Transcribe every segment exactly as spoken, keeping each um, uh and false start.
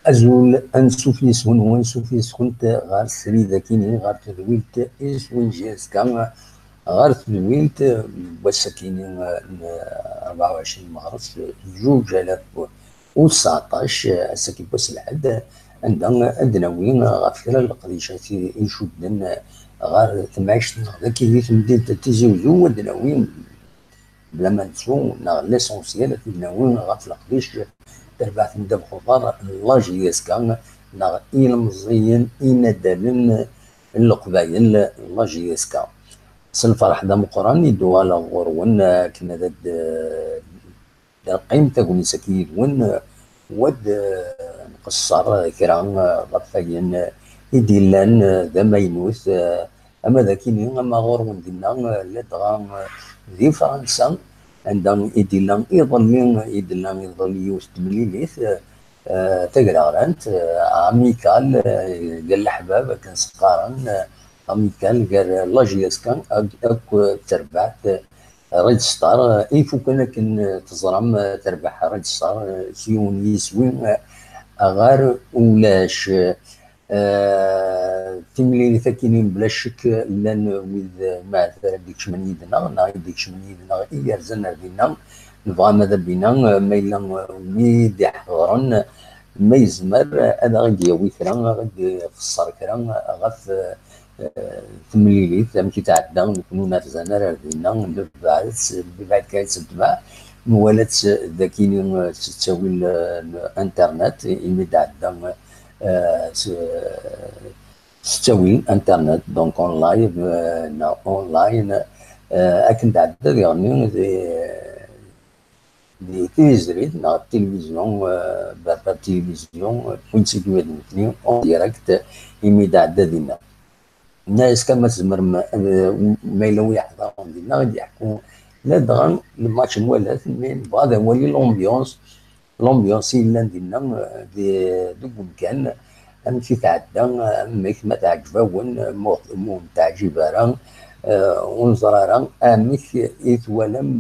Azul, ansuf yes-wen, wansuf yes-kent ɣer srid akini, ɣer tedwilt iswin jiska, ɣer tedwilt n wass akini n rebɛa u ɛecrin Meɣres, zuǧ alaf u tseɛṭac, ass-agi n wass n lḥedd, anda ad d-nawi ɣef kra n leqdicat i icudden ɣer temɛict-nneɣ dagi di temdint n Tizi Uzzu, ad d-nawi bla ma nettu, neɣ l'essentiel, ad t-id-nawi ɣef leqdic, tarbaɛt n ddabex uḍar n la J S K, neɣ ilemẓiyen inadalen n Leqbayel n la J S K. S lferḥ d ameqqran i d-uɣaleɣ ɣur-wen, akken ad d-, d-neqqim tagnit-agi yid-wen, u ad, eh, nqeṣṣer kra, eh, ɣef wayen, eh, i d-yellan, eh, d amaynut, eh, ama d akini, ama ɣur-wen dinna, eh, ladɣa, eh, di Fransa, anda i d-yella iḍelli, i d-tella iḍelli yiwet n temlilit, eh, eh, tagraɣlant, eh, amicale, eh, gar leḥbab, akken s-qqaren, eh, amicale gar la J S K ak-, akk terbaɛt, eh, Red Star, eh, ifuken akken, eh, teẓram, eh, terbeḥ Red Star, eh, s yiwen yiswi, eh, ɣer ulac. Eh, timlilit akkin-in, bla ccek, llan wid, eh, ma ara d-ikecmen yid-neɣ, neɣ i d-ikecmen yid-neɣ i yerzan ar dinna. Nebɣa ma d abina, eh, ma yella, eh, wi d-iḥeḍren, ma yezmer, eh, ad aɣ-d-yawi kra, ad aɣ-d-ixeṣṣer kra ɣef, eh, eh, temlilit, amek i tɛedda, nekkni ur nerzan ara ar dinna, nebɛed-tt, lebɛid kan i tt-netbeɛ, nwala-tt d akkin-in, eh, s ttawil, eh, n internet, imi d-ɛedda, eh, s, s ttawil n internet, donc en live, eh, neɣ online, eh, akken d-ɛedda diɣenni di, di tizrit neɣ tilivizyu, eh, Berber Tilivizyu, eh, wwin-tt-id wiyaḍ nutni en direct, imi d-ɛedda dinna. Nna-yas kan ma tzemrem, eh, ma yella wi iḥḍaren dinna, ad d-yeḥku ladɣa lmatch n walat, mais nebɣa ad nwali l'ambiance, l'ambiance i yellan dinna, eh, di, deg umkan, amek i tɛedda, amek ma teɛǧeb-awen, ma ur, ma ur teɛǧib ara, eh, ur neẓri ara amek i twalam,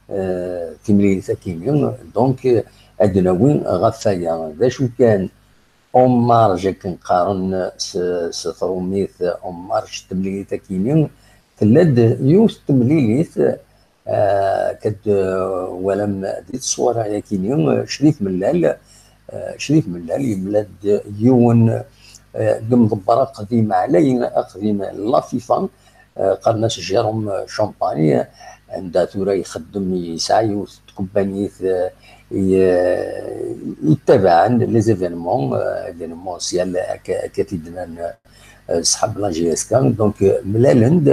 eh, timlilit akkin-nni. Donc, eh, ad d-nawi ɣef waya. D acu kan, en marge akken qqaren s, s trumit, en marge n temlilit akkin-nni, tella-d yiwet n temlilit, eh, kad, eh, walam di tṣwara-yakini, eh, Crif Mellal, eh, Crif Mellal yemlal-d yiwen, eh, n umḍebber aqdim ɛlayen, aqdim n la FIFA, eh, qqaren-as Jérôme Champagne, anda tura ixeddem, yesɛa yiwet n tkumpanit, eh, i, eh, yettabaɛen les événements, eh, événementiels, akka, akka t-id-nnan, eh, ṣṣḥab la J S K. Donc, eh, mlalen-d,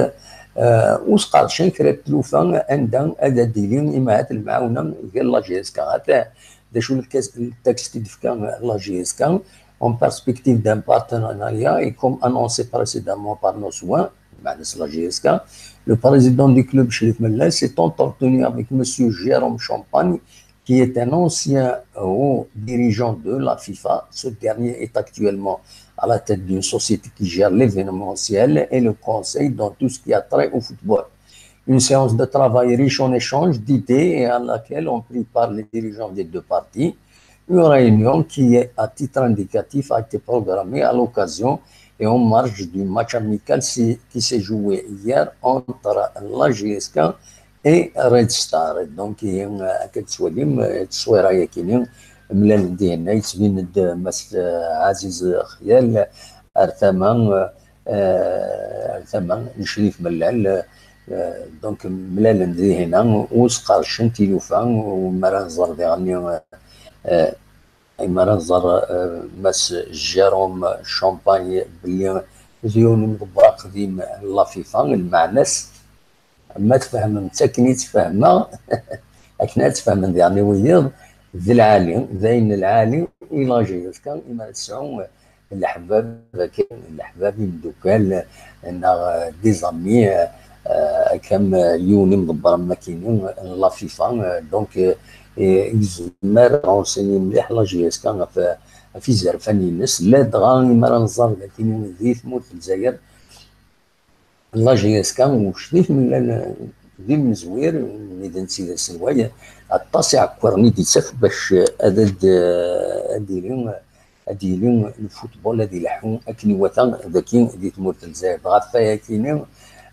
eh, u sqerdcen kra n tlufa anda ad d-tili imahat lemɛawna gar la J S K. Ata d acu n lkas-, n texte i d-tefka la J S K, en perspective d'un partenariat et comme annoncé précédemment par nos soins, meɛna la J S K, le président du club, Chérif Mellal, s'est entretenu avec monsieur Jérôme Champagne, qui est un ancien haut dirigeant de la FIFA. Ce dernier est actuellement à la tête d'une société qui gère l'événementiel et le conseil dans tout ce qui a trait au football. Une séance de travail riche en échanges, d'idées et à laquelle ont pris part les dirigeants des deux parties. Une réunion qui, à titre indicatif, a été programmée à l'occasion et en marge du match amical si-, qui s'est joué hier entre la J S K et Red Star. Donc, eh, akka tettwalim, eh, tteswira-yakini, mlalen dihinna, yettbin-d Mass, eh, Aziz Xyal, ar tama, eh, eh, ar tama n Crif Mellal, eh, donc, mlalen dihinna, u sqerdcen tilufa, u mi ara nẓer diɣenni, eh, eh, mi ara nẓer, eh, Mass Jérôme Champagne belli d yiwen n umḍebber aqdim n la FIFA, lmeɛna-s, ma tfehmem-tt akken i tt-fehmeɣ, akken ad tfehmen diɣen i wiyiḍ, d lɛali, d ayen n lɛali i la J S K, imi ara tesɛu leḥbab akken, leḥbab, imeddukal, neɣ, eh, des amis, eh, akka am yiwen imḍebber am wakkini n la FIFA, eh, donc, eh, eh, yezmer ad renseigner mliḥ la J S K ɣef, ɣef izerfan-ines, ladɣa imi ara nẓer d akini di tmurt n Lezzayer, la J S K, ucdif, llan d imezwir, niden d tid aselway, aṭas iɛekkaren i d-ittaf bac ad, ad, ad yili, ad yili lfutbol ad ileḥḥu akken iwata daki di tmurt n Lezzayer. Dɣa ɣef wayakini,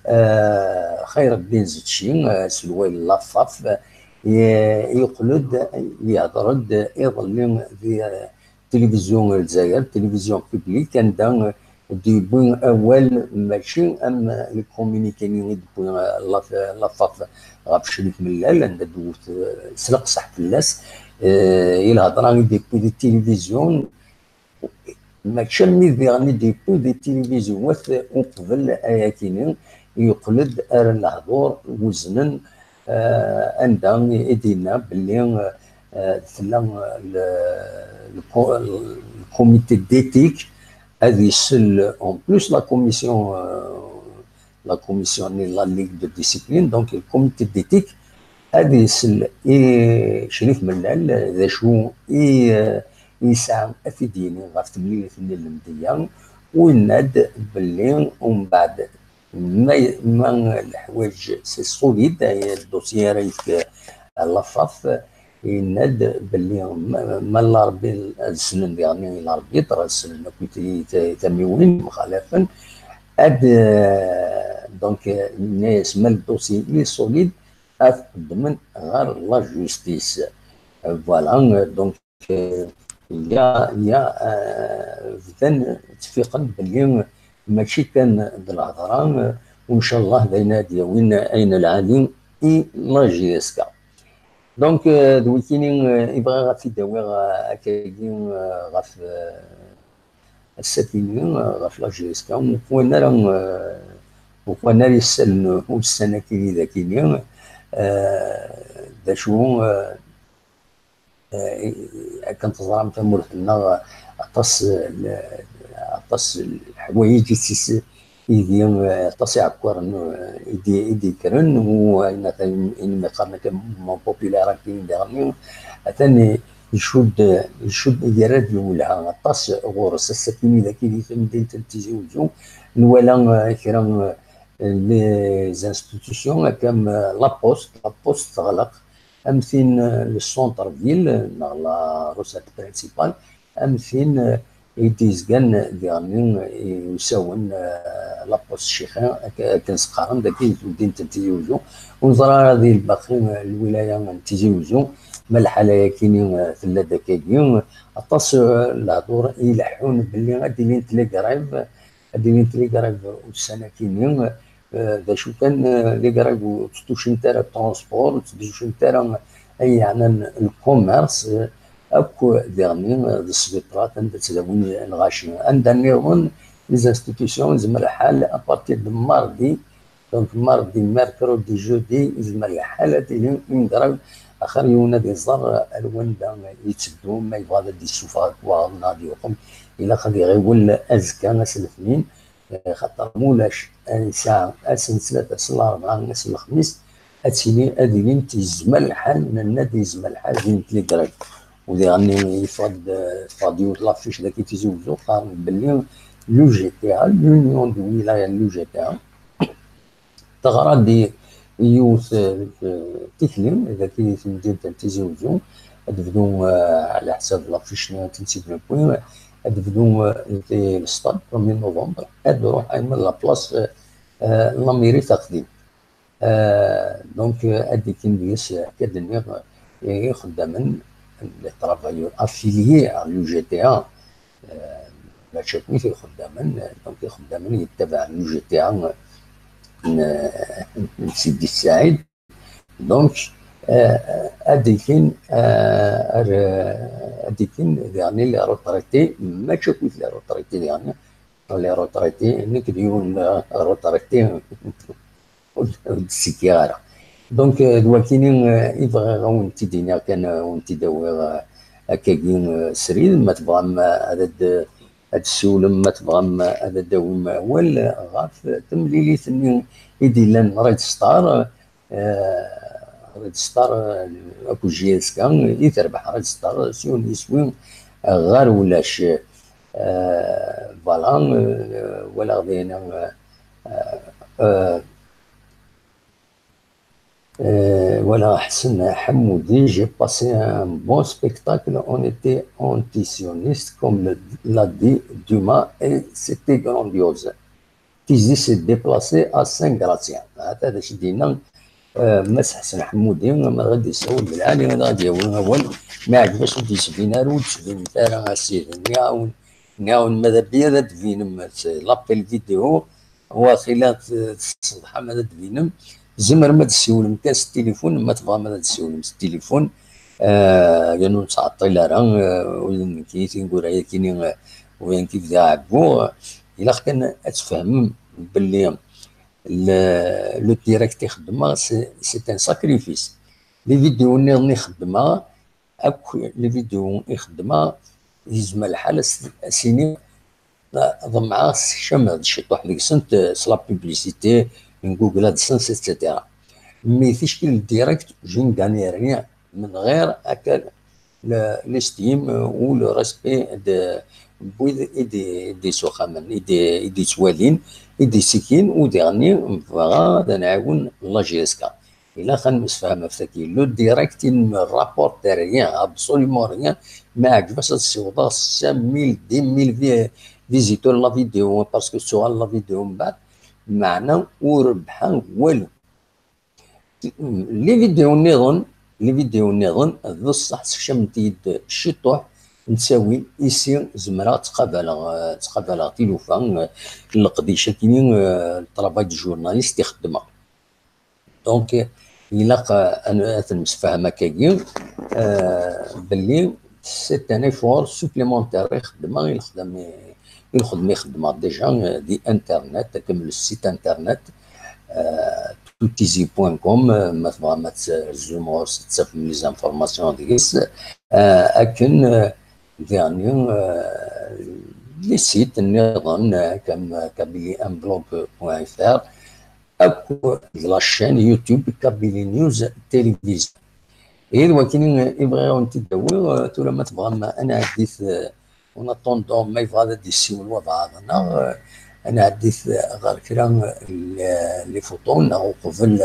eh, Xayreddin Zetci, eh, aselway n Lafaf, ye-, yeqqel-d, yehder-d iḍelli di, eh, tilivizyu n Lezzayer, tilivizyu publique, anda d-yewwi awal mačči am lkuminikini i d-tewwi, eh, Laf-, Lafaf ɣef Crif Mellal, anda d-tewwet, eh, s leqseḥ fell-as, eh, i lhedra i d-yewwi di tilivizyu, mačči am wid diɣen i d-yewwi di tilivizyu wat uqbel ayakini, yeqqel-d ar lehdur weznen, eh, anda i d-yenna belli, eh, tella le, le co-, le comité d'éthique ad isel, en plus la commission, euh, la commission ni la ligue de discipline, donc le comité d'éthique ad isel i Crif Mellal d acu i, euh, yesɛa ad t-id-yini ɣef temlilit-nni n lemdeyya, u yenna-d belli umbeɛd ma, ma leḥwayeǧ c'est solide, ay dossier ara yefk Lafaf, yenna-d belli ma, ma Larbi ad slen diɣen i larbitre, ad slen akk i t-, i t-, i tamiwin mxalafen, ad, eh, donc, eh, yenna-yas ma le dossier il est solide, ad t-qeddmen ɣer la justice. Eh, voilà, eh, donc, eh, ya, ya, eh, bdan ttfiqen belli mačči kan d lhedra, eh, u ncallah d ayen ad yawin ayen lɛali i la J S K. Donc, euh, d wikini, euh, i bɣiɣ ad t-id-awiɣ, euh, akkagi, euh, ɣef, euh, ass-agi, euh, ɣef la J S K, ur qwan ara, euh, ur qwan ara isallen ussan-agi d akini, euh, d acu, euh, euh, akken teẓram tamurt-nneɣ, aṭas, euh, aṭas n leḥwayeǧ i tt-, idi, eh, aṭas iɛekkaren, eh, i d-, i d-yekkren, u ayen atan, ayen umi qqaren akka mouvement populaire, akken diɣen, atan icudd, icudd, yerra-d lwelha aṭas ɣur-s. Ass-agi d akini di temdint n Tizi Uzzu, nwala, eh, kra, eh, les institutions, akka am, eh, la poste, la poste teɣleq, am tin, eh, le centre-ville, neɣ la recette principale, am tin, eh, i d-yezgan diɣen i usawen, eh, la poste Ccixi, ak-, akken s-qqaren, dagi di temdint n Tizi Uzzu. Ur neẓri ara di lbaqi, eh, lwilaya n Tizi Uzzu, ma lḥala-yakini, eh, tella-d akkagi. Aṭas, eh, lehdur i ileḥḥun belli ad d-ilint les grèves, ad d-ilint les grèves ussan-akini, eh, d acu kan, eh, les grèves ur ttducint ara transport, ur ttducint ara ay yeɛnan le commerce, eh, akk diɣen, eh, d sbiṭrat anda ttdawin lɣaci. Anda nniḍen, les institutions, yezmer lḥal, à partir de mardi, donc mardi, mercredi, jeudi, yezmer lḥal ad tili une grève, axir yiwen ad iẓer ar wanda yetteddu, ma yebɣa ad d-yessufeɣ akk waɣen neɣ ad yuqem, ilaq ad iɣiwel azekka, ass n letnin, eh, xaṭer ma ulac, eh, nesɛa ass n ttlata, ass n larebɛa, ass n lexmis, ad tili, ad ilint, yezmer lḥal, nenna-d yezmer lḥal ad ilint les grèves. U diɣen yeffeɣ-d, eh, teffeɣ-d yiwet l'affiche dagi Tizi Uzzu, qqaren belli l'U G T A, l'Union de Wilaya n l'U G T A, teɣra-d i yiwet, eh, tikli, dagi di temdint n Tizi Uzzu, ad tebdu, eh, ɛla ḥsab l'affiche-nni ad tt-id-newwi, ad tebdu, eh, di l'stade, premier novembre, ad d-tṛuḥ arma la place, eh, eh, la mairie taqdim. Eh, donc, eh, ad d-ikkin deg-s, eh, akka d-nniɣ, eh, ixeddamen, les travailleurs affiliés à l'U G T A, eh, mačči akk ixeddamen, eh, donc ixeddamen yettabaɛen l'U G T A, eh, n, n Sidi Saɛid. Donc, eh, ad d-ikkin, eh, ar, eh, ad d-ikkin diɣen les retraités, mačči akk les retraités diɣen, les retraités, nekk d yiwen, eh, retraité, ur d-, ur d-ssikkiɣ ara. Donc, eh, d wakini, eh, i bɣiɣ ad wen-t-id-iniɣ kan, eh, ad wen-t-id-awiɣ, eh, akkagi, eh, srid, ma tebɣam, eh, ad d-, ad d-ssiwlem, ma tebɣam, eh, ad d-tawim awal, eh, ɣef temlilit-nni i d-illan Red Star, eh, Red Star, eh, akked J S K, i terbeḥ Red Star s yiwen n yiswi, eh, ɣer ulac. Eh, voilà, eh, walaɣ dayen, eh, eh, Euh, euh, voilà, Hassan Hamoudi, j'ai passé un bon spectacle. On était anti-sionistes comme le- l'a dit Dumas et c'était grandiose. Tizi s'est déplacée à Saint-Gratien. Hata d acu d-yenna, euh, Mass Hassan Hamoudi, ma ɣad yessawel d lɛali, ma ɣad yawi awal, ma iɛǧeb-as ur d-yesbin ara, ur d-tbinemt ara a sidi. Nniɣ-awen, nniɣ-awen ma d abiyad ad d-tbinem, c'est l'appel vidéo, waxila t-, tsetḥam ad d-tbinem, tzemrem ad d-tessiwlem kan s tilifun, ma tebɣam ad d-tessiwlem s tilifun, euh, yan ur nettɛeṭṭil ara, euh, ula d nekkini tineggura-yakini, euh, ur yan kif d aɛeggu, euh, ilaq kan ad tfehmem belli le, le direct i xeddmeɣ, c'est, c'est un sacrifice. Les vidéos nniḍen i xeddmeɣ, akk les vidéos i xeddmeɣ, yezmer lḥal as-, as-iniɣ, ḍemɛeɣ ssekcameɣ-d ciṭuḥ deg-sent, euh, s la publicité, n Google AdSense, et cetera. Mais ticki le direct, je ne gagne rien. من غير أكل le, l'estime ou le respect de, n wid i d-, i d-isuxxamen, i d-, i d-ittwalin, i d-isikin, u diɣenni nebɣa ad nɛawen la J S K. Ilaq ad nemsefham ɣef tagi. Le direct, il ne me rapporte rien, absolument rien. Ma iɛǧeb-as ad ssiwḍeɣ cinq mille, dix mille vi-, visiteurs la vidéo, parce que tuɣal la vidéo mbaɛd, meɛna ur rebḥeɣ walu. Les vidéos nniḍen, les vidéos nniḍen, d ṣṣeḥ, sekcament-iyi-d ciṭuḥ n ttawil, ici zemreɣ ad ttqabaleɣ, eh, ttqabaleɣ tilufa, eh, n leqdic-agi, eh, le travail de journaliste i xeddmeɣ. Donc, ilaq, eh, ad, ad nemsefham akkagi, eh, belli c'est un effort supplémentaire i xeddmeɣ, i lexdam i, i lxedma i xeddmeɣ déjà, euh, di internet, akken le site internet, euh, tuttizi point com, euh, ma tebɣam ad trezzum ɣur-s, ad tafem les informations deg-s, euh, akken, euh, diɣenni, euh, les sites nniḍen, euh, comme, euh, kabylie un blog point F R, akked la chaîne YouTube Kabylie News Télévision. Ihi d wakken i bɣiɣ ad wen-t-id-awiɣ, eh, tura ma tebɣam ad nɛeddi-t, eh, en attendant ma yebɣa ad d-yessiwel wabɛaḍ-nneɣ, eh, ad nɛeddi-t, eh, ɣer kra n les photos, neɣ uqbel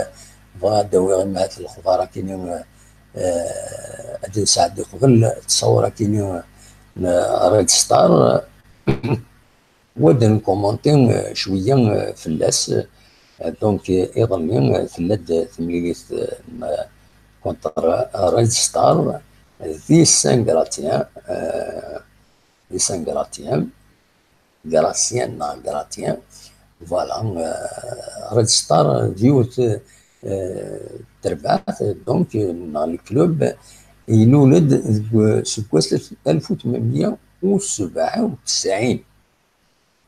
bɣiɣ ad d-awiɣ imahat lexbar akini, eh, ad d-nesɛeddi qbel ttṣawur akini n Red Star. Wa d nkumanti, eh, cwiya, eh, fell-as. Eh, donc, eh, iḍelli, eh, tella-d temlilit, eh, n, eh, contre Red Star di Saint Gratien, eh, di Saint Gratien, Gratien neɣ Gratien. Voilà, eh, Red Star d yiwet, eh, terbaɛt, donc, eh, neɣ le club, ilul-d deg, seg wass alef u tmenmya u sebɛa u tesɛin.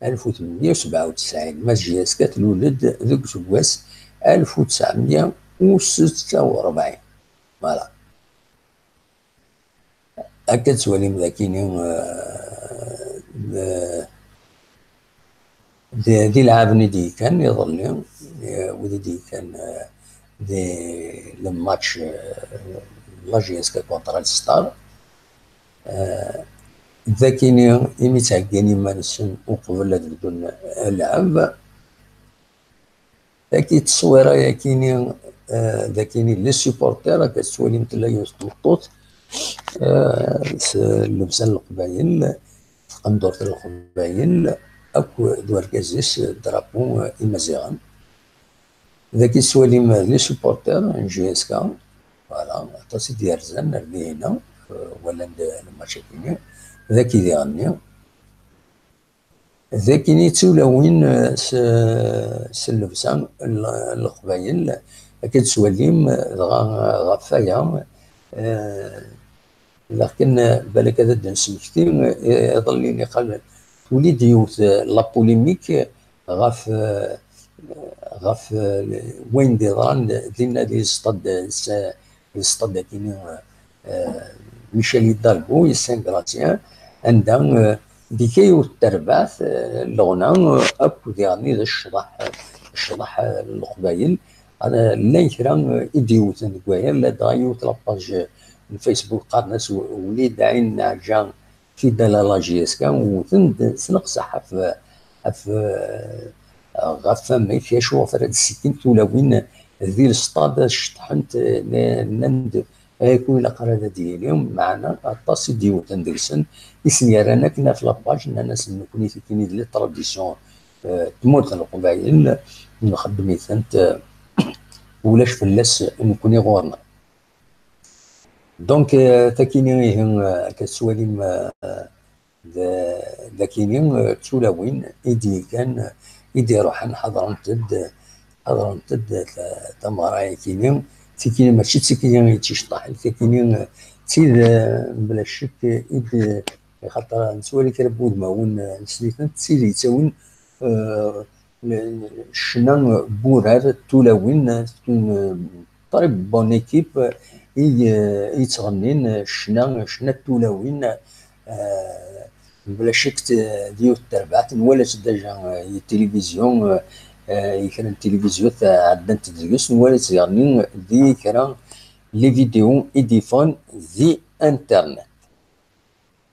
Alef u tmenmya u sebɛa u tesɛin, ma J S K tlul-d deg useggas alef u tesɛemya u setta u rebɛin. Voilà. Akka ad twalim d akini, eh, d, d, d ilɛaben i d-yekkan iḍelli, eh, wid i d-yekkan, eh, di le match, eh, la J S K contre Red Star. Eh, d akini imi ttɛeggin iman-nsen uqbel ad bdun lɛeb. Dagi tteswira yakini, eh, d akini les supporters, akka tettwalim tella yiwet tmeṭṭut, eh, s llebsa n Leqbayel, tqendurt n Leqbayel, akk d urgaz-is drapeau, eh, Imaziɣen. Dagi tettwalim, eh, les supporters n J S K, voilà, aṭas i d-yerzan ar dihina, eh, walan-d le match-agi-nni, dagi diɣenni. Dagi i d tulawin, eh, s, s llebsa n, n Leqbayel, akka d-tettwalim, eh, dɣa, eh, ɣef waya, eh, lakin, eh, balak ad d-nesmekti, eh, iḍelli niqal tuli-d yiwet, eh, la polémique ɣef, eh, ɣef, eh, wayen d-yeḍran dinna di stade, s-, di stade akini, eh, Michel Hidalgo, i Saint Gratien, anda, eh, deg yiwet terbaɛt, eh, leɣna, eh, akk diɣenni d ccḍeḥ, ccḍeḥ, eh, n Leqbayel. Eh, llan kra, eh, i d-yewten deg waya, ladɣa yiwet la page n Facebook qqaren-as Wlid Ɛin Naɛǧa fidèle à la J S K, wten-d s leqseḥ ɣef, ɣef, eh, ɣef wamek, acu ɣef ara d-ssikint tulawin di lestad ad ceṭṭḥent, eh, nnan-d, eh, acu ilaq ara d ad yili, meɛna aṭas i d-yewwten deg-sen, i sen-yerran akken ɣef la page, nnan-asen, nekkni tikini d les traditions, eh, tmurt n Leqbayel, nxeddem-itent, eh, ulac fell-as nekkni ɣur-neɣ. Donc, euh, takini ihi, euh, akka tettwalim, euh, d, d akini, euh, d tulawin i d-yekkan, i d-iruḥen, ḥeḍrent-d, ḥeḍrent-d ta-, tameɣra-yakini. Tikini mačči d tikini i d-iceṭṭaḥen, tikini, euh, d tid, euh, bla ccek i d-, axaṭer nettwali kra n wudmawen, euh, nessen-iten, d tid yettawin, euh, ccna n wurar, tulawin, c'est une très bonne équipe i, i yettɣennin ccna, ccna n tulawin, euh, bla ccek d, d yiwet n terbaɛt, nwala-tt déjà, euh, i tilivizyu, euh, euh, i kra n tilivizyu ɛeddant deg-s, nwala-tt yeɣni di kra n les vidéos i d-yeffɣen di internet.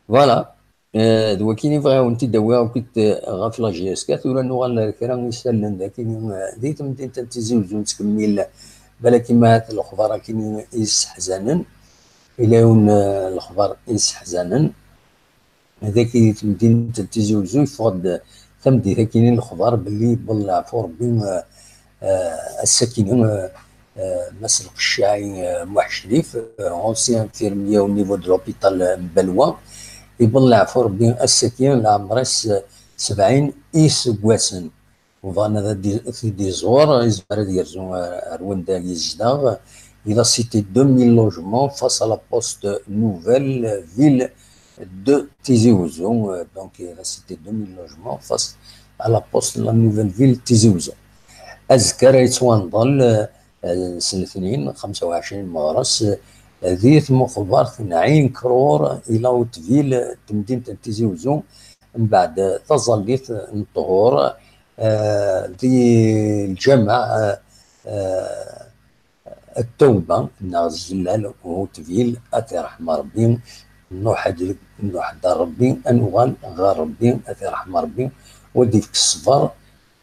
Voilà. Euh, d wakin i bɣiɣ ad wen-t-id-awiɣ akkit, euh, ɣef la J S K. Tura nuɣal ar kra isallen daki, euh, di temdint n Tizi Uzzu, nettkemmil, balaki ma ahat lexbar akini i yesseḥzanen. Ila yiwen, euh, lexbar i yesseḥzanen. Daki di temdint n Tizi Uzzu, yeffeɣ-d tameddit akini lexbar belli yewweḍ leɛfu Rebbi, euh, euh, ass-akini, euh, euh, Mass Lqeccaɛi, euh, Muḥ Crif, euh, ancien infirmier au niveau de l'hôpital, euh, n Balwa, yewweḍ leɛfu Rebbi ass-agi, leɛmer-is, euh, sebɛin iseggasen. Bɣan ad t-id-iẓur, yezmer ad yerzu ar, ar wanda yezdeɣ. Il a cité deux mille logements face à la poste nouvelle ville de Tizi Ouzou. Euh, donc, il a cité deux mille logements face à la poste, la nouvelle ville Tizi Ouzou. Azekka ara yettwanḍel, euh, s letnin, xemsa u ɛecrin meɣres, euh, di tmuxbart n Ɛin Krur, ila utvil, temdint n Tizi Ouzou, mbeɛd taẓallit n ṭṭhur, euh, di lǧameɛ, euh, euh, Ttawba neɣ Zellal n Utbil, ad t-iṛḥem Ṛebbi, nṛuḥ-d, nṛuḥ-d ar Ṛebbi, ad nuɣal ɣer Ṛebbi, ad t-iṛḥem Ṛebbi, u ad ifk ṣṣber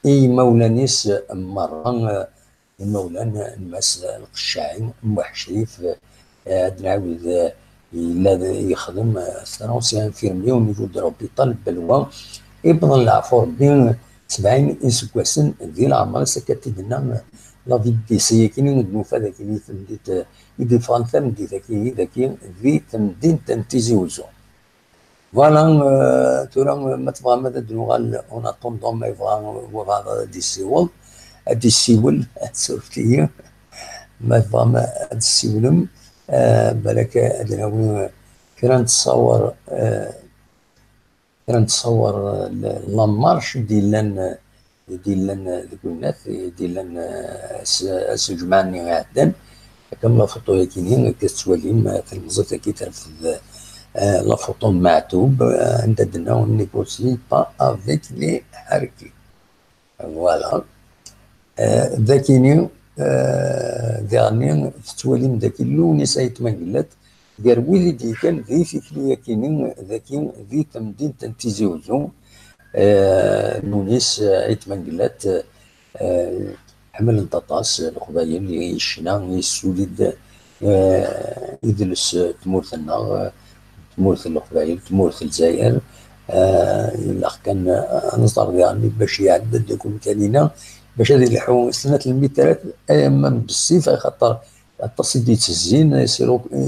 i yimawlan-is meṛṛa, eh, imawlan n Mass Lqeccaɛi Muḥ Crif, eh, ad nɛawed, eh, yella d, yexdem, euh, c'est un ancien infirmier au niveau de l'hôpital Belwa. Iwweḍ leɛfu Ṛebbi, sebɛin iseggasen di leɛmer-is, akka i d-tenna, euh, la V D C-yakini i d-nufa daki di temdint, euh, i d-iffɣen tameddit-agi, daki, di temdint n Tizi Uzzu. Voilà, euh, tura, euh, ma tebɣam ad d-nuɣal, en attendant, ma yebɣa wabɛaḍ ad d-yessiweḍ, ad d-yessiwel, surfet-iyi. Ma tebɣam ad d-tessiwlem, eh, balak ad nawi kra n ttṣawer, eh, kra n ttṣawer, eh, la marche i d-yellan, eh, i d-yellan, eh, deg winnat, i d-yellan, eh, ass, ass n lǧemɛa-nni iɛeddan. Akka la photo-yakini, akka tettwalim, eh, talemẓit-agi terfed, eh, la photo n Maɛtub, eh, anda d-tenna, on ne négocie pas avec les Harkis. Voilà. Euh, dakini, euh, diɣenni tettwalim daki Lewnis Ayt Mengellat, gar wid i d-yekkan di tikli-yakini, daki di temdint n Tizi Uzzu, euh, Lewnis Ayt Mengellat, euh, ḥemmlen-t aṭas Leqbayel, i ccna, yessuli-d, euh, idles tmurt-nneɣ, tmurt n Leqbayel, tmurt n Lezzayer. Ah, ilaq kan, ah, ad nẓer diɣen bac iɛedda-d deg umkan-ina, bac ad ilḥu snat lmitrat, ay amam bessif, axaṭer aṭas i d-ittezzin, i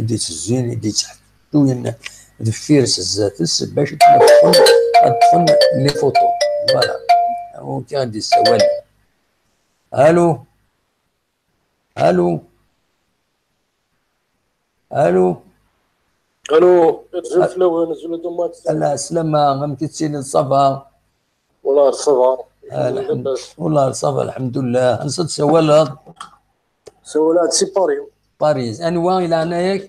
d-ittezzin, i d-ittḥettuyen deffir-s, zdat-s, bac ad ṭṭfen, ad ṭṭfen les photos. Voilà. Amek i d-yessawal. Allô? Allô? Allô? Allô, azul fell-awen, azul a Duma. Ala, slama, amek i tettiliḍ, ça va? Wallah, ça va. Ah, lḥemd-, wallah, ça va, lḥemdullah. Ansa d-tsawaleḍ? Sawaleɣ-d si Paris. Paris. Anwa i leɛnaya-k?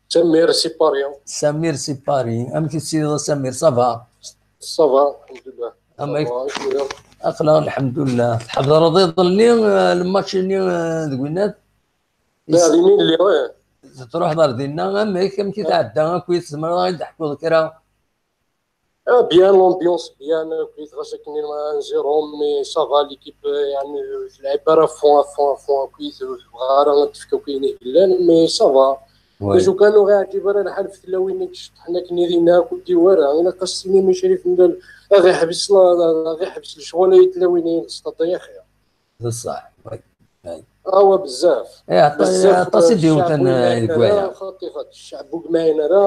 Samir si Paris. Samir si Paris. Amek i tettiliḍ a Samir, ça va? Ça va, lḥemdullah. Amek? Ça va, i tura? Aql-aɣ, lḥemdullah. Tḥedreḍ iḍelli, eh, lmatch-nni, eh, deg winnat? La, din i lliɣ, eh. Truḥeḍ ar dinna, amek, amek i tɛedda akkit, tzemreḍ ad aɣ-d-teḥkuḍ kra? Ah, bien, l'ambiance bien, akkit, ɣas akken un zéro, mais ça va, l'équipe, euh, yeɛni, ur tleɛɛib ara à fond, à fond, à fond, akkit, ur tebɣi ara ad tefk akk ayen i yellan, mais ça va. D acu kan, ur ɣ-iɛǧib ara lḥal f tlawin i iceṭṭḥen akken i dinna, akk ur d-iwwi ara. Ilaq ad s-tinim i Crif Mdal, ad ɣ-iḥbes la-, ad ɣ-iḥbes lecɣal i tlawin-agi n Stade, ya xir. D ṣṣeḥ, oui, oui. Awa, bezzaf. Eh, aṭas, bezzaf, aṭas i d-yewten, ccɛeb ur yemɛin ara, xaṭi, xaṭi, ccɛeb ur yemɛin ara.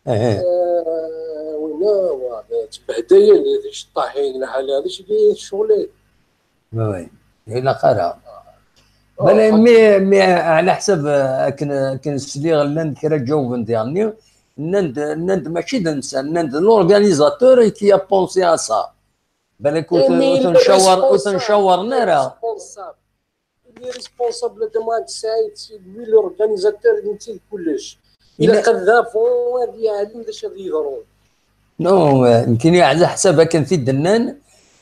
Eh, eh. Eh, winna, wa, d tbehdayel, d iceṭṭaḥin, lḥala, d acu i d ccɣel-agi? Oui, oui. Ilaq ara. Ah, bala, xaṭi. Mi, mi, ɛla ḥsab, eh, akken, akken sliɣ, llan kra ǧawben diɣenni, nnan-d, nnan-d mačči d netta, nnan-d l'organisateur qui a pensé à ça. Balak ur ten-, ur ten-cawar-, ur ten-cawaren ara. Il est responsable de Mohamed Saïd, c'est lui l'organisateur, netta d kullec. Ilaq ad d-, avant ad yeɛlem d acu ad yeḍrun. Non, eh, nekkini ɛla ḥsab akken t-id-nnan,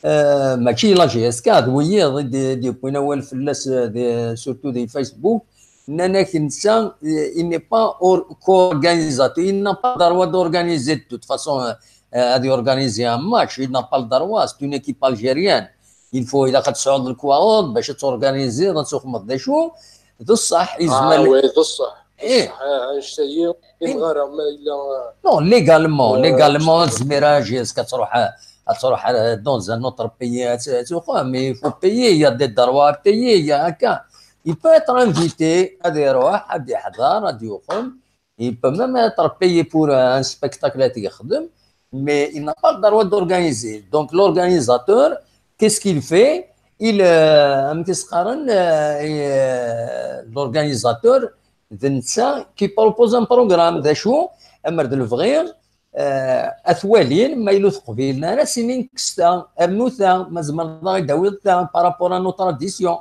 eh, mačči la J S K, d wiyiḍ i d-, d-yewwin awal fell-as, eh, di, surtout di Facebook, nnan-ak netta, eh, il n'est pas or-, co-organisateur, il n'a pas le droit d'organiser de toute façon, eh, euh, ad yorganizi un match, il n'a pas le droit, c'est une équipe algérienne. Il faut, ilaq ad tesɛuḍ lekwaɣeḍ bac ad torganiziḍ, ad tuxmeḍ d acu. D ṣṣeḥ, yezmer. Ah, oui, d ṣṣeḥ. Eh. D ṣṣeḥ, ah, annect-agi, ur fhimeɣ ara ma yella. Non, légalement, euh, légalement, ad tezmir à J S K ad truḥ, ad truḥ, euh, dans un autre pays, ad t-, ad tuxem, mais il faut payer, il y a des droits à payer, il y a un cas. Il peut être invité, ad iruḥ, ad iḥḍer, ad yuxem. Il peut même être payé pour un spectacle ad t-yexdem, mais il n'a pas le droit d'organiser. Donc l'organisateur, qu'est-ce qu'il fait? Il, euh, amek i s-qqaren, euh, euh, l'organisateur, d netta qui propose un programme, d acu, amer d lebɣi, euh, ad t-walin, ma yella ur t-qbilen ara, sinin kkes ta, rnu ta, ma tzemreḍ ad aɣ-d-tawiḍ ta, par rapport à nos traditions.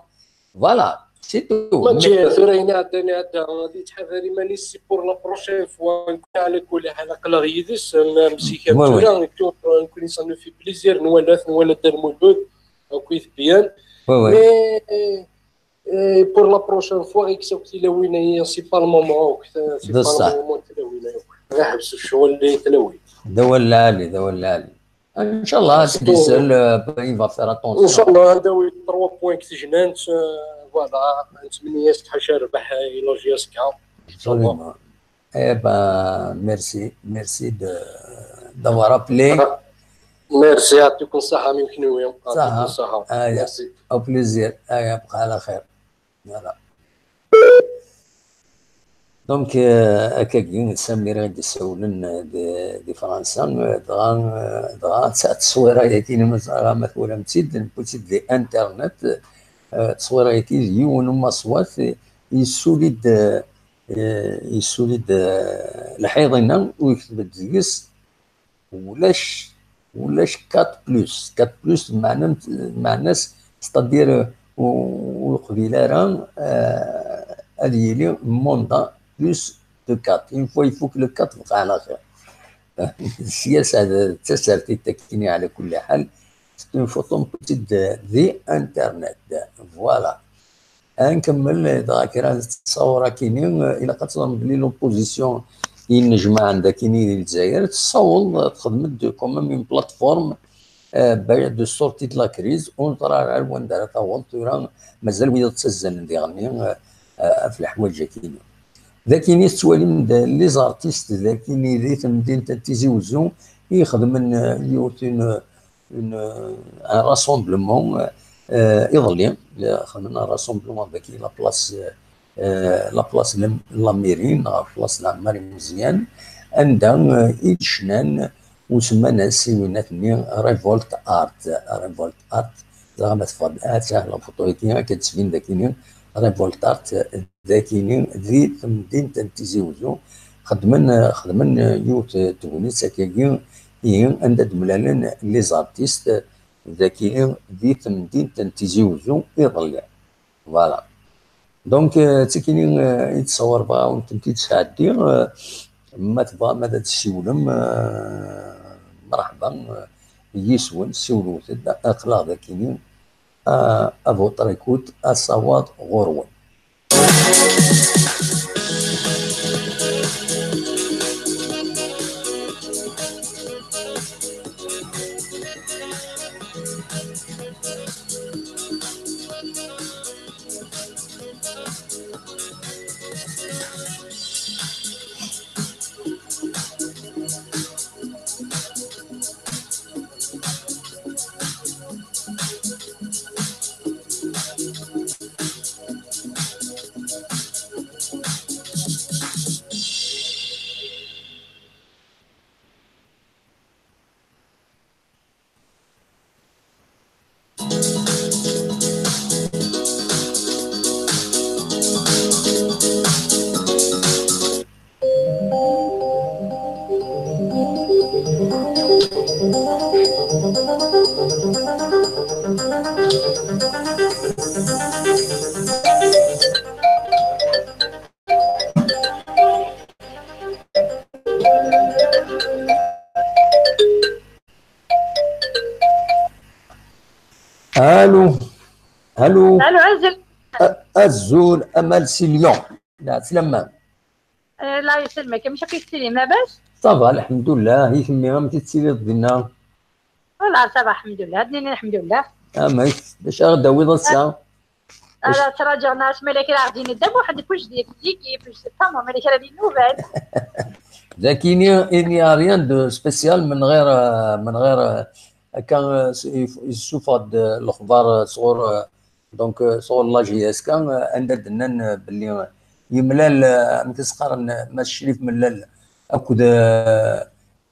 Voilà, c'est tout. Mačči tura ayen iɛeddan iɛedda, ad yettḥadar iman-is, c'est pour la prochaine fois. Nekkni ɛla kulli ḥal aql-aɣ yid-s, am, am zik am tura, nekkni, nekkni ça nous fait plaisir, nwala-t, nwala Dda Lmulud, akkit Bian. Mais, euh, pour la prochaine fois, ɣiks akk tilawin-agi, c'est pas le moment, akk, c'est pas le moment n tilawin-agi. Ɣiḥbes ccɣel i tlawin. D awal lɛali, d awal lɛali. Inchallah, c'est tout. Diesel, euh, il va faire attention. Inchallah, ad awi trois points deg tejnant, euh, voilà, nettmenni-as ḥaca rrbeḥ i la J S K. Absolument. Eh ben, merci, merci de, d'avoir appelé. Ah, merci, يعطيكم الصحة من كنوية. يعطيكم الصحة. Ah, merci. Au plaisir. Ah, يبقى على خير. Voilà. Donc, euh, akkagi, Samir i d-issawlen, euh, di, di Fransa, euh, dɣa, euh, dɣa t-, tteswira-yagi, ma, ma twalam-tt-id, newwi-tt-id di internet, euh, tteswira-yagi d yiwen umaswat, euh, yessuli-d, euh, euh, yessuli-d, euh, lḥiḍ-inna, u yekteb-d deg-s, ulac, ulac quatre plus. Quatre plus, meɛna, meɛna-s, c'est-à-dire, euh, ur, ur yeqbil ara, euh, ad yili mandat plus de quatre. Une fois ifuk le quatre, bqa ɛla xir. Sya d tasertit akkin, ɛla kulli ḥal. C'est une photo, une petite de, de internet. Voilà. Ad nkemmel, dɣa kra n ttṣawur akkin-nni, ilaq ad teẓrem belli l'opposition i yennejmaɛen d akkin-nni di Lezzayer, tessaweḍ, txedmet-d quand même une plateforme, euh, de sortie de la crise, ur neẓri ara ar wanda ara taweḍ tura, mazal wiyaḍ ttazzalen diɣenni, euh, euh, ɣef leḥwayeǧ akkin-nni. D akkin-nni tettwalim-d les artistes, d akkin-nni di temdint n Tizi Wezzu i ixedmen, euh, yiwet une, une, euh, un rassemblement, euh, iḍelli, euh, xedmen un rassemblement daki la place, euh, la place n la mairie, neɣ place n Ɛemmar Imeẓyan, anda, euh, i d-cnan u semman-as i winnat-nni Revolt Art. Revolt Art, dɣa ma teffeɣ-d, ah, la photo-agi, akka d-tettbin d akkin-nni, Revolt Art, d akkin-nni di temdint n Tizi Wezzu, xedmen, xedmen yiwet n tegnit akkagi, ihi anda d-mlalen les artistes d akkin-nni di temdint n Tizi Wezzu iḍelli. Voilà. Donc, euh, d tikki-nni, euh, i d-ssawreɣ, bɣiɣ ad wen-tent-id-sɛeddiɣ, euh, ma tebɣam ad d-tessiwlem, euh, mreḥba, euh, yis-wen, siwlet-d, aql-aɣ d akkin-nni, euh, à votre écoute, asawaḍ ɣur-wen. Allô. Allô, azul. Azul, Amal si Lyon. Lɛeslama. Eh, la yesselmek, amek akka yettili, labas? Ça va, lḥemdullah. I kemmi, amek tettiliḍ dinna? Voilà, ça va, lḥemdullah. Ad nini lḥemdullah. Amek, d acu ara d-tawiḍ ass-a? Ala, ttṛaǧuɣ-n asmi la kra ɣ-d-yenna Dda Muḥend, kuc di l'équipe, je sais pas moi, ma la kra di nouvelles. Dagi, il n'y a rien de spécial, من غير, من غير, euh, akka, euh, yessufeɣ-d, euh, lexbar, euh, sɣur, euh, donc, euh, sɣur la J S K, euh, anda d-nnan, euh, belli, euh, yemlal, euh, amek i s-qqaren, euh, Mass Crif Mellal akked, euh,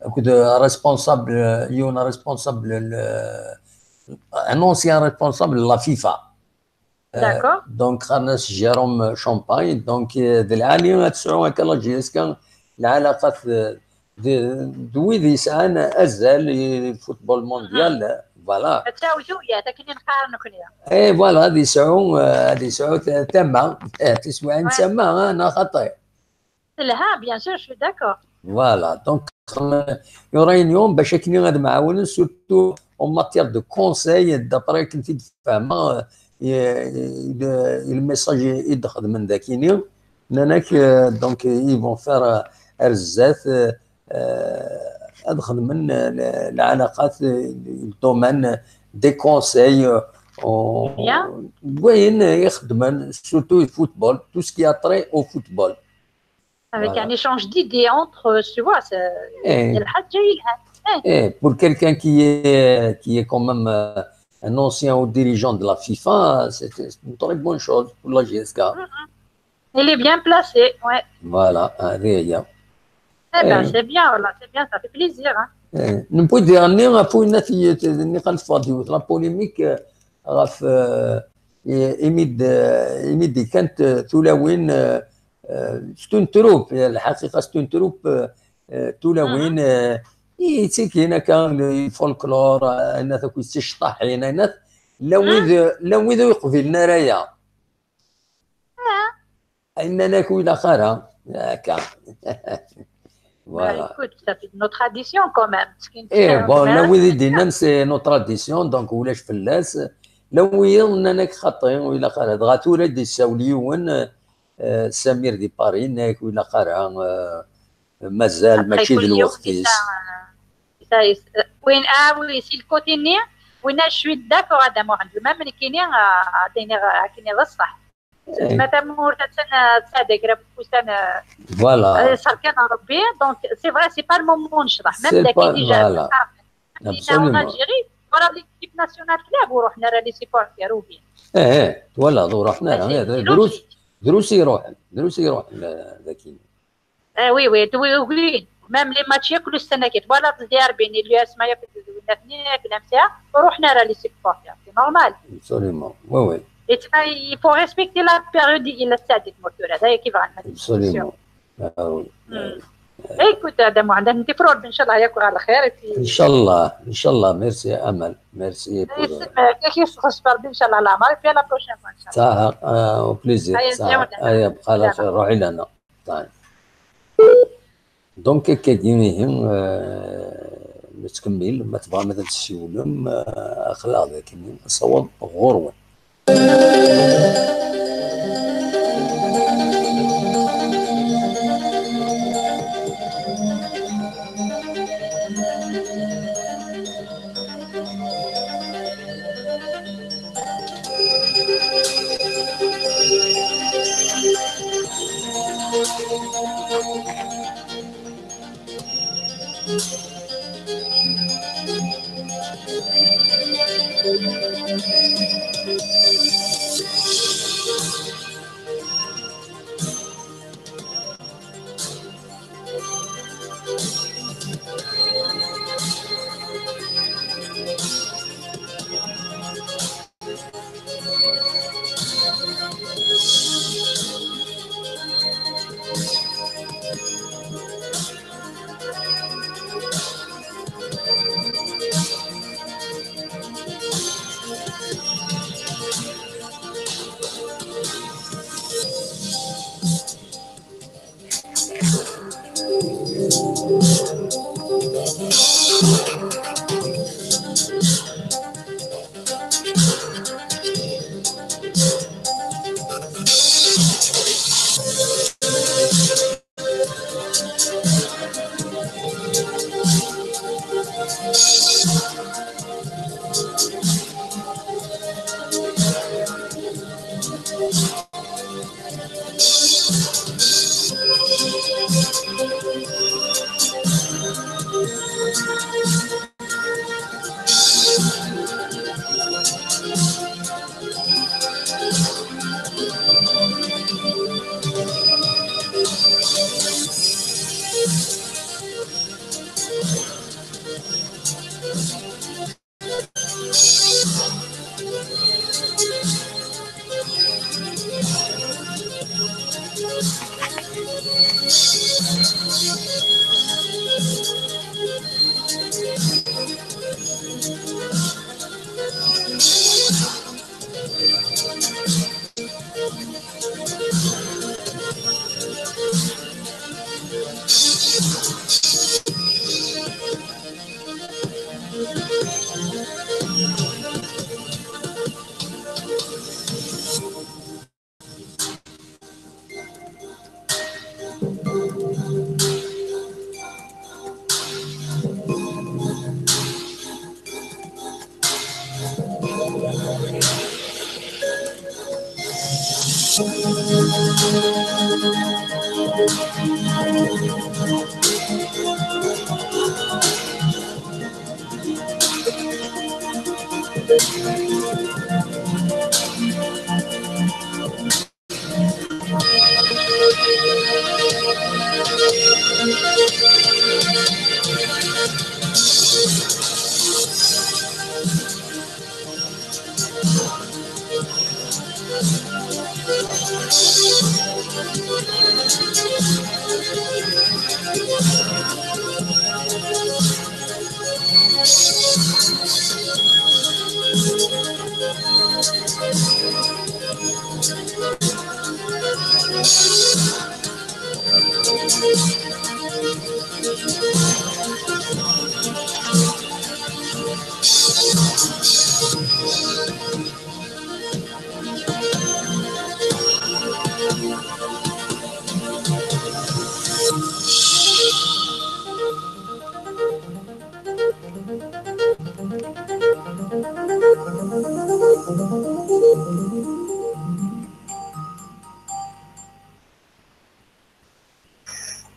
akked, euh, responsable, euh, yiwen responsable, euh, un ancien responsable de la FIFA. Euh, donc, qqaren-as Jérôme Champagne. Donc, euh, d lɛali ad tesɛu akka la J S K lɛalaqat, euh, d, d wid yesɛan azal i football mondial, euh, voilà. Ad tawi tuyat, akken i neqqar nekkni. Eh, voilà, ad yesɛu, euh, ad yesɛu ta-, tama, eh, tiswiɛin n tama, ah, neɣ xaṭi. Telha, bien sûr, je suis d'accord. Voilà, donc, euh, il y aura une réunion باش akken ad mɛawnen, surtout en matière de conseil, d'après akken t-id-fehmeɣ, euh, i, i, i le message i d-xedmen dagini. Nnan-ak, euh, donc, ils vont faire, euh, ar zdat, euh, euh, ad xedmen, euh, le, lɛalaqat, euh, le domaine des conseils, euh, en, wayen i xeddmen, surtout le football, tout ce qui a trait au football. Avec un échange d'idées entre eux, tu vois, c'est, eh, d lḥaǧa yelhan. Eh. Eh, pour quelqu'un qui est, qui est quand même, euh, un ancien haut dirigeant de la FIFA, c'est, c'est une très bonne chose pour la J S K. Il est bien placé, ouais. Voilà, ah, هذه هي. Eh ben, eh, c'est bien, voilà, c'est bien, ça fait plaisir, hein. Eh, newwi-d daɣen ɣef wayen i t-, nniɣ ad neffeɣ-d yiwet la polémique, euh, ɣef, euh, i-, imi d-, imi d-kkant, euh, tulawin, euh, euh, c'est une troupe, lḥaqiqa c'est une troupe, euh, euh, tulawin, euh, i yettikin akka, le folklore, euh, ayen akk yetticeṭṭaḥin, ayen akk, llan wid, llan wid ur yeqbilen ara aya. Ayen nnan-ak ur ilaq ara, akka. Voilà. Bah, écoute, ça fait nos traditions quand même. Eh, bon, llan wid i d-yennan c'est nos traditions, donc ulac fell-as. Llan wiyiḍ nnan-ak xaṭi, ur ilaq ara. Dɣa tura i d-yessawel yiwen, euh, Samir di Paris, yenna-ak ur ilaq ara, euh, mazal, après, mačči d lweqt-is. Win, ah oui, si le côté-nni, win, je suis d'accord, Adam Mohamed, même nekkini, ah, ad iniɣ akken d ṣṣeḥ. Eh. Ma tamurt attan, ah, tesɛa-d kra n wussan, ah, voilà, ah, ṣṣeḥ kan Rebbi, donc c'est vrai, c'est pas le moment necḍeḥ. Même dagi déjà, voilà. Absolument. En Algérie, ur ṛuḥen ara les supporters, ur bɣin. Eh, eh, twalaḍ, ur ṛuḥen ara. C'est, eh, c'est logique. Drus, drus i iṛuḥen, drus i iṛuḥen, eh, dagi. Eh oui, oui, oui, oui. Même les matchs yakk ussan-agi, twalaḍ le derby n l'U S M A yakk d, d, d, d, ur ṛuḥen ara les supporters, c'est normal. Absolument, oui, oui. Et ça, il faut respecter la période i la stade de Mourtoura, d'ailleurs, qui va. Absolument. Ah oui. Hmm. Eh, écoute, Adam, عندنا نتفروا ربي إن شاء الله ياكل على خير، et puis إن شاء الله، إن شاء الله. Merci, Amal. Merci pour, euh, يسلمك، ياك يسخص ربي إن شاء الله العمر، et puis à la prochaine fois إن شاء الله. صح، آه، au plaisir. هيا، صح. نزيد. هيا، بقى على خير، روحي لنا. طيب. Donc, akkagi, ihi, euh, nettkemmil, ma tebɣam ad d-tessiwlem, euh, aql-aɣ dagi, asawaḍ ɣur-wen.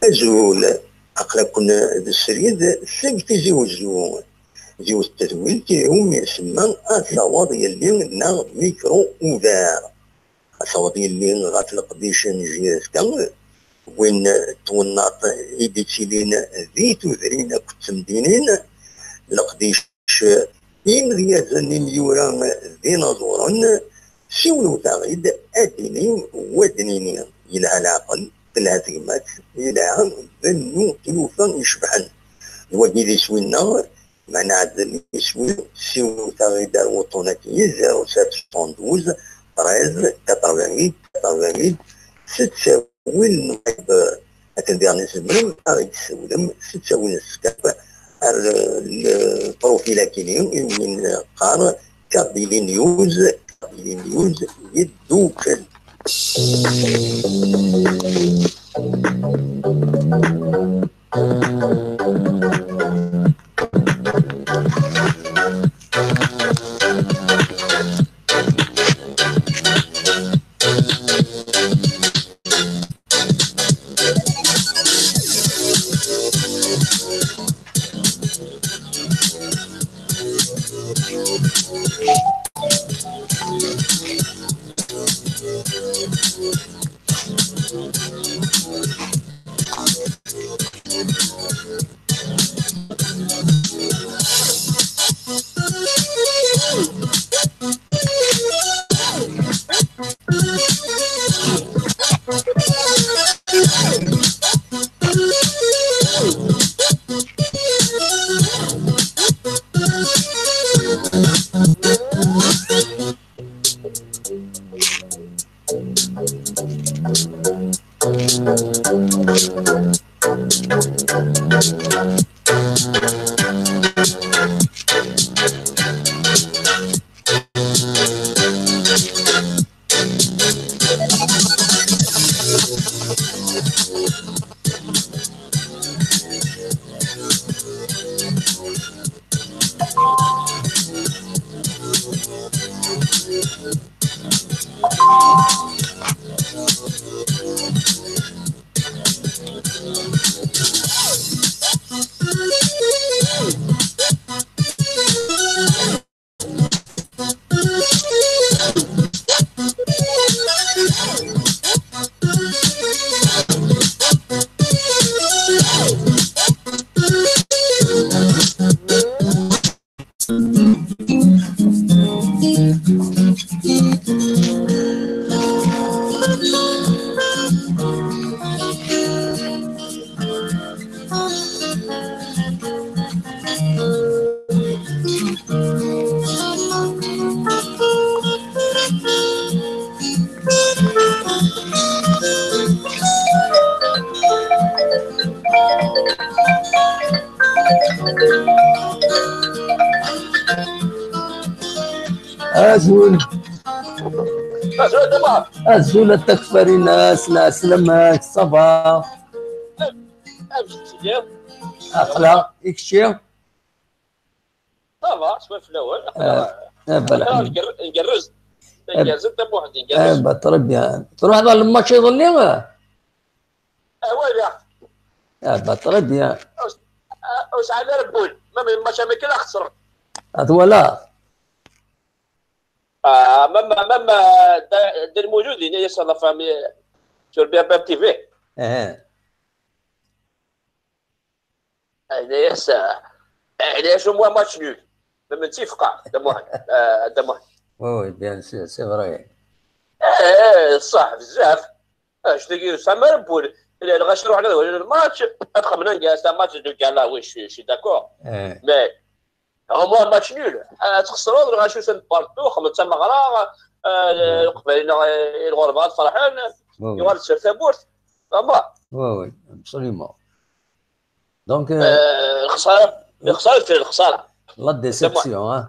Azul, aql-aken d srid seg Tizi Wezzu. Yiwet n tedwilt iwumi isemma Ad taweḍ yelli neɣ micro ouvert. Ad taweḍ yelli ɣef leqdic n J S K, win n twennaḍt i d-ittilin di tudrin akked temdinin, leqdic imedyazen imyura d inaẓuren, siwlewt-aɣ-id ad d-inim, wa d-nini, yelha leɛqel, telha tegmat, yelha bennu tlufa icebḥen. D wagi d iswi-nneɣ, meɛna ɛedden iswi, siwlewt-aɣ-id ar wuṭṭun-agi, zéro sept cent douze, treize, quatre-vingt-huit, quatre-vingt-huit, s ttawil n lɣib. Akken diɣen tzemrem ad ɣ-d-tessawlem s ttawil n Skype ar, eh, lprofil-agi-nni i win qqar Kabylie News, Kabylie News yeddukel. Azul. Azul a Dda Muḥ. Azul a Dda Kfarinas, lɛeslama-k, ça va? Amek telliḍ? Aql-aɣ, i kečči? Ça va, swal fell-awen. Ah, ah, bah, aql-aɣ ngerrez, ngerrez. Eh, ngerrez a Dda Muḥ, ngerrez. Eh, bah, très bien. Truḥeḍ ɣer lmatch iḍelli? Ah, wala. Ah, bah, très bien. Ur s-, ah, ur sɛan ara wul. Même lmatch-a kan ad xesren. Ah, twalaḍ? Ah, même, même, euh, Dda, Dda Lmulud, yenna-yas à la famille, euh, sur Berbère T V. Ah. Yenna-yas, euh, yenna-yas au moins match nul. Même netta yefqeɛ, Dda Muḥ, euh, Dda Muḥ. Oui, oui, bien sûr, c'est vrai. Eh, eh, صح, بزاف. Ah, je te dis, ça m'a un peu. Lɣaci ruḥen ad walin lmatch, ad xemmen anga c'est un match de gala, oui, je suis, je suis d'accord. Eh. Mais, au moins, match nul. Ah, txesreḍ, lɣaci usan-d partout, xemmen d tameɣra, ah, Leqbayel-nneɣ, eh, i lɣerba ad ferḥen, oui, oui, yuɣal-d sser tawwurt. Vraiment. Oui, oui, absolument. Donc, euh, eh, lxesara, lxesara, lxesara. La déception, hein.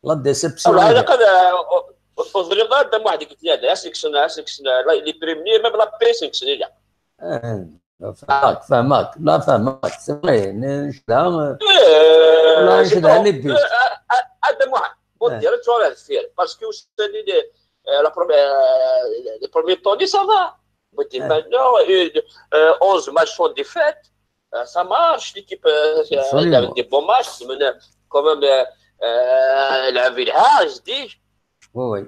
La déception. Ilaq ad, uh, ur teẓriḍ ara Dda Muḥ deg tlata, ad sen-kksen, ad sen-kksen, uh, les premiers, même la paix, ad sen-kksen, ilaq. Eh, fehmeɣ-k, fehmeɣ-k. La, fehmeɣ-k. C'est vrai, ncedha, eh, la, ncedha les buts. Eh, a, a, a Dda Muḥ, ur ddir ara tura ar deffir, parce que ussan-nni, eh, la première, eh, les premiers tournois, ça va. Maintenant, euh, euh, onze matchs sans défaite. Euh, ça marche, l'équipe, euh, elle a des bons matchs, quand même, euh, euh, elle a vu le Hajj, je dis. Oui, oui.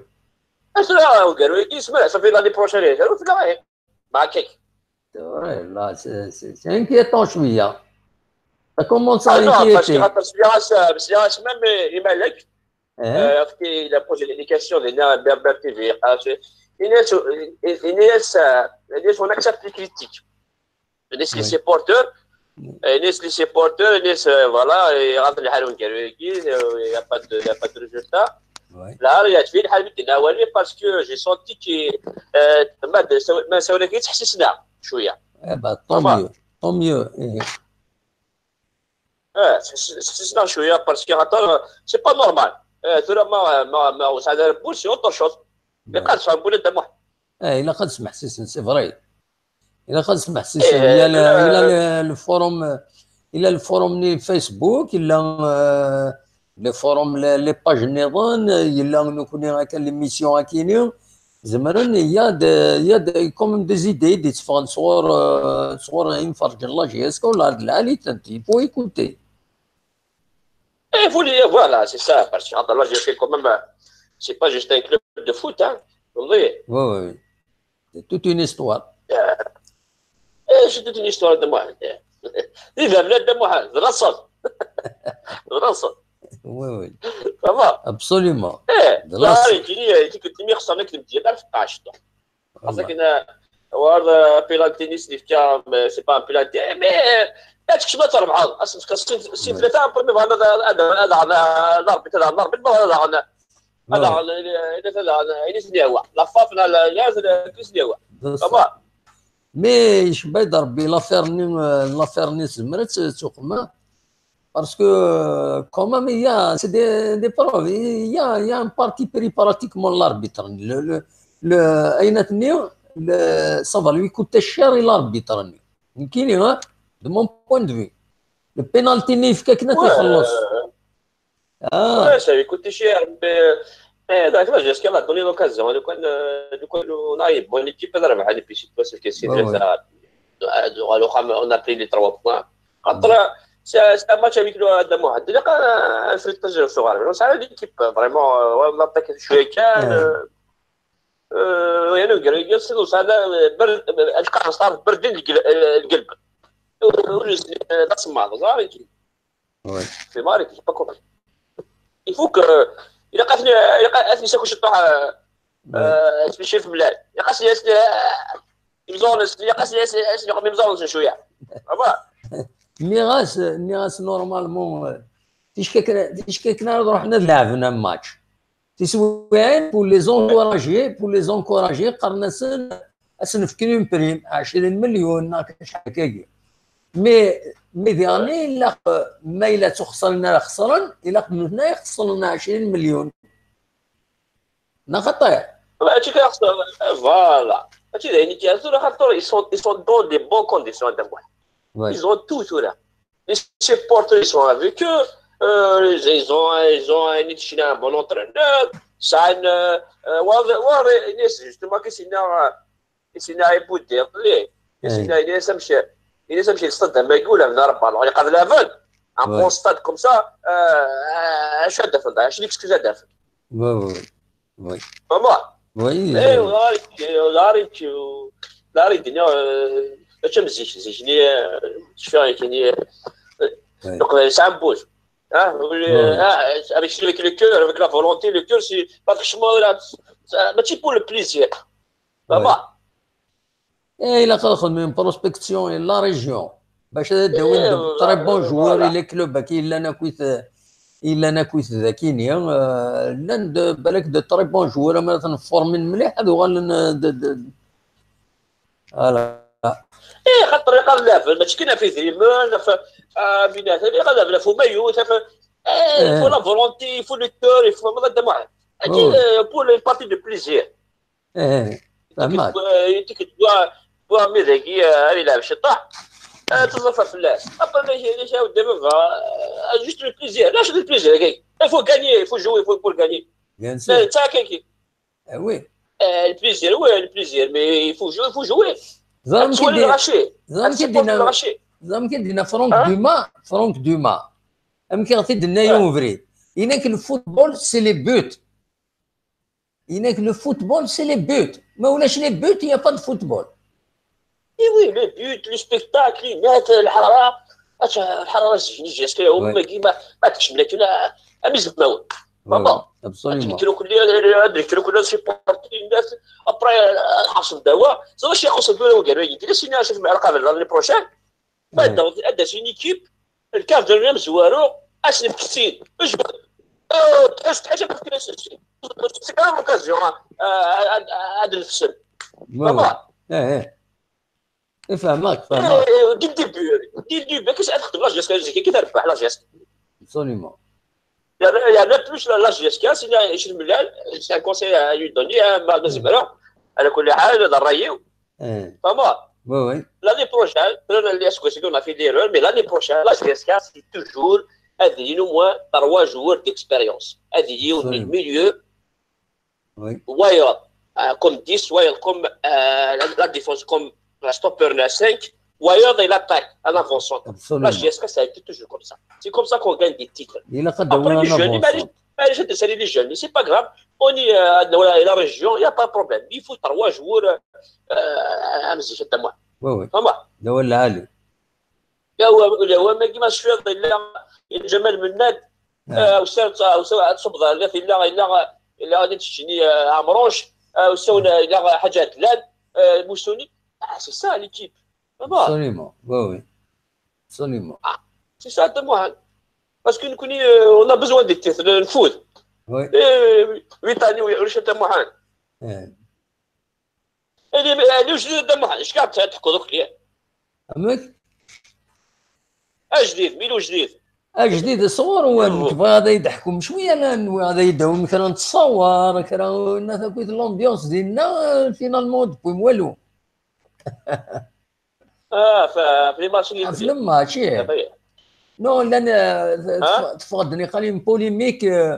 Ça fait l'année prochaine, ça fait l'année. C'est vrai, là, c'est, c'est, c'est inquiétant, je suis là. Ça commence à inquiéter. Ah non, parce que, parce que là, ça, parce que là, c'est même, euh, Imalek, euh, il a posé des questions, il a Berbère T V, il est, il est, il est, euh, il est, on accepte les critiques. Laisse les supporters. Euh, laisse les supporters, laisse, euh, voilà, et rentre les Haroun Garouki, euh, il n'y a pas de, il n'y a pas de résultat. Là, il y a de parce que j'ai senti que, euh, ما سوينا كي تحسسنا شوية. Eh ben, tant mieux, tant mieux. Eh, c'est, c'est, c'est شوية parce que, attends, c'est pas normal. Eh, tura ma, ma, ma, c'est autre chose. Mais quand ça, on voulait de moi. Eh, ilaq ad smeḥsisen, c'est vrai. Ilaq ad smeḥsisen. Eh, il y a le, il y a le, le forum, il y a le forum ni Facebook, il y a, euh, le forum, les, les pages niḍen, il y a, nekkni akka, l'émission akini. Zemren, il y a de, il y a de, quand même des idées, des différentes sur, euh, sur une fois que la J S K, là, de la, il faut écouter. Et vous, voilà, c'est ça, parce que la J S K, quand même, c'est pas juste un club de foot, hein. Vous voyez. Oui, oui. C'est toute une histoire. Eh, c'est toute une histoire de moi. Eh, il va venir de moi, de la sorte. De la sorte. Oui, oui. Ça va. Absolument. Eh, de la sorte. Parce que, euh, penalty-nni, c'est pas un penalty, mais, euh, هذاك شنو تربحها؟ اصلا كان سين ثلاثه، برومي فانا هذا، هذا، هذا، هذا، ضربي، هذا ضربي، هذا، هذا، هذا، هذا، هذا، هذا، هذا، لا فاف، لا، لا، لا، لا، كريس ديوا. صافا. Mais je vais dire, l'affaire-nni, euh, l'affaire-nni, c'est vrai, c'est sûr, mais parce que, euh, quand même, il y a, c'est des, des preuves, il y a, il y a un parti pris pratiquement l'arbitre. Le, le, le, ayen-nni, le, ça va lui coûter cher, l'arbitre. Nekkini, hein, de mon point de vue. Le penalty-nni yefka akken ad t-ixelleṣ. Ah. Ouais, ça lui coûte cher, mais, Eh, d'accord, jusqu'à la donner l'occasion. Donc, euh, donc, on a une bonne équipe, on a une petite place qui s'est Ouais, ouais. Ɣer uxxam, on a pris les trois points. Après, c'est c'est un match avec le Adam Mohamed. Il a un fil de jeu sur Arabie. C'est une équipe vraiment, euh, on attaque شوية كان, euh, euh, يعني, c'est ça, برد, القاع صار بردين القلب. لا سمع, ظاهر. Ouais. C'est marrant, j'ai pas compris. Il faut que. Il a cassé, il a cassé, c'est que je t'ai. C'est le chef Mlal. Il a cassé, il a cassé, il a cassé, il a cassé, il a cassé, شوية. Voilà. Nniɣ-as, nniɣ-as normalement, euh, ticki akken, ticki akken ara ruḥen ad laɛben am match. Tiswiɛin, pour les encourager, pour les encourager, qqaren-asen, ad sen-fken une prime, ɛecrin melyun, neɣ acḥal akkagi. Mais, mais diɣen, ilaq, ma yella ttuxṣalen ara xesren, ilaq d nutni ay xesren ɛecrin melyun. Neɣ xaṭi? Mačči kan xesren, voilà. Mačči d ayen i kan tura, xaṭer, ils sont, ils sont dans des bonnes conditions, Adam Mohamed. Ouais. Ils ont tout tura. Les supporters, ils sont avec eux. Euh, ils ont, ils ont un, un bon entraîneur. Ça, euh, euh, ouais, ouais, ouais, justement, que c'est une, c'est une époque de, c'est une, c'est une, c'est une stade de Magou, là, on a pas, on a pas de la vanne. Un Ouais. Bon stade comme ça, euh, euh, je suis à défendre, je suis excusé à défendre. Ouais, ouais, ouais. Vraiment. Oui, Eh, euh, on a arrêté, on a arrêté, on a arrêté, euh, je me dis, je dis, euh, je fais un, euh, ouais. Donc, euh, ça bouge. Hein, euh, Ouais. hein, avec, avec le cœur, avec la volonté, le cœur, c'est pas franchement là, ça, mais c'est pour le plaisir. Vraiment. Eh, ilaq ad xedmen prospection i la région. Bac ad d-awin Eh, de très bons voilà. Joueurs i les clubs-agi yellan akkit, yellan akkit dagini, euh, llan-d balak de très bons joueurs, ma ten-formen mliḥ, ad uɣalen, euh, de, de, voilà. Eh, xaṭer ilaq ad laɛben, mačči kan ɣef idrimen, ɣef, ah, binat, ilaq ad laɛben ɣef umayut, ɣef, eh, il faut Eh. La volonté, il faut le cœur, il faut, madame, Oh. euh, pour une partie de plaisir. Eh, fehmeɣ. Tu que tu dois, tu dois mettre qui, euh, il a, je sais pas. Euh, tout ça, fait là. Après, les, les gens, des fois, euh, juste le plaisir. Là, c'est le plaisir, ok. Il faut gagner, il faut jouer, il faut, pour gagner. Bien sûr. C'est ça, ok. Eh oui. Euh, le plaisir, oui, le plaisir, mais il faut jouer, il faut jouer. Ẓer amek i Actuellement, d-, lâché. ẓer amek i Actuellement, d-yenna, lâché. ẓer amek i d-yenna Franck Hein? Dumas, Franck Dumas. Amek i ɣ-t-id-yenna Ouais. ubrid. Yenna-k le football, c'est les buts. Yenna-k le football, c'est les buts. Ma ulac les buts, il n'y a pas de football. Eh oui, les buts, le spectacle, les nets, الحرارة. الحرارة زين جيسكا يوم Ouais. ما كيما ما تكشم لك لا أمي زماوي. Ouais, Vraiment. absolument. Nek kilo kulli, nek kilo kulli supporter الناس. Après, حاصل دواء. Ça va شي يقصد ولا وقال يجي. سينا شوف مع القابل l'année prochaine. Ouais. بعد هذا c'est une équipe. الكاف ديال الريال زوارو. أسلم كتين. اش بغيت؟ أه، تحس حاجة كتين. C'est quand même l'occasion, hein. أه، هاد الفصل. Ouais, ouais. Eh, eh. فهمك، فهمك. Eh, dès le début, dès le début, كيفاش غتخدم la JSK, كي تربح la JSK. Absolument. يعني، يعني، plus la, la JSK, c'est une, c'est une ملال, c'est un conseil à lui donner, hein, ما لازم له. على كل حال، هذا الرأي. Eh. فما. Oui, oui. L'année prochaine, là, les S Q C, on a fait l'erreur, mais l'année prochaine, la JSK, c'est toujours, هذه au moins trois joueurs d'expérience. هذه au Absolument. milieu, Oui. واير, euh, comme dix, واير comme, euh, la, la défense comme la stopper à cinq, واير et l'attaque, à l'avant-centre. La Absolument. JSK, ça a été toujours comme ça. C'est comme ça qu'on gagne des titres. Il a Après, les jeunes, les avant-centre. Malaysiens, les jeunes, c'est les jeunes, c'est pas grave. On est, euh, dans la, la région, il n'y a pas de problème. Il faut trois joueurs, euh, euh, à Mzichet, moi. Oui, oui. Vraiment. Là, là, allez. Là où, là où, mais qui m'a suivi, là, il y a Jamal Mennad, Ah. euh, وسام، وسام تصب ظهر، لا، لا، لا، لا، غادي تجيني، آه، عمروش، آه، وسام، لا، لا، حاجات، لا، آه، موسوني. Ah, c'est ça, l'équipe. Vraiment. Absolument. Oui, oui. Absolument. C'est ça, Adam Mohamed. Parce que nous, euh, on a besoin des titres, de foot. Oui. Et, huit années, oui, Adam Mohamed. Eh. اللي، اللي وجديد، Adam Mohamed. اش قاعد تحكوا دوك ليه؟ Amek? اجديد، مين وجديد؟ Ajdid sɣur wan, nekk bɣiɣ ad yi-d-ḥkum cwiya, la nwiɣ ad yi-d-awim kra n ttṣawar, kra n, akkit l'ambiance dinna, finalement, ur d-tewwim walu. اه، ف-، في les matchs اللي Ɣef le match, ih. صافي. Non, llan, euh, ها؟ teffeɣ-d niqal une polémique, euh,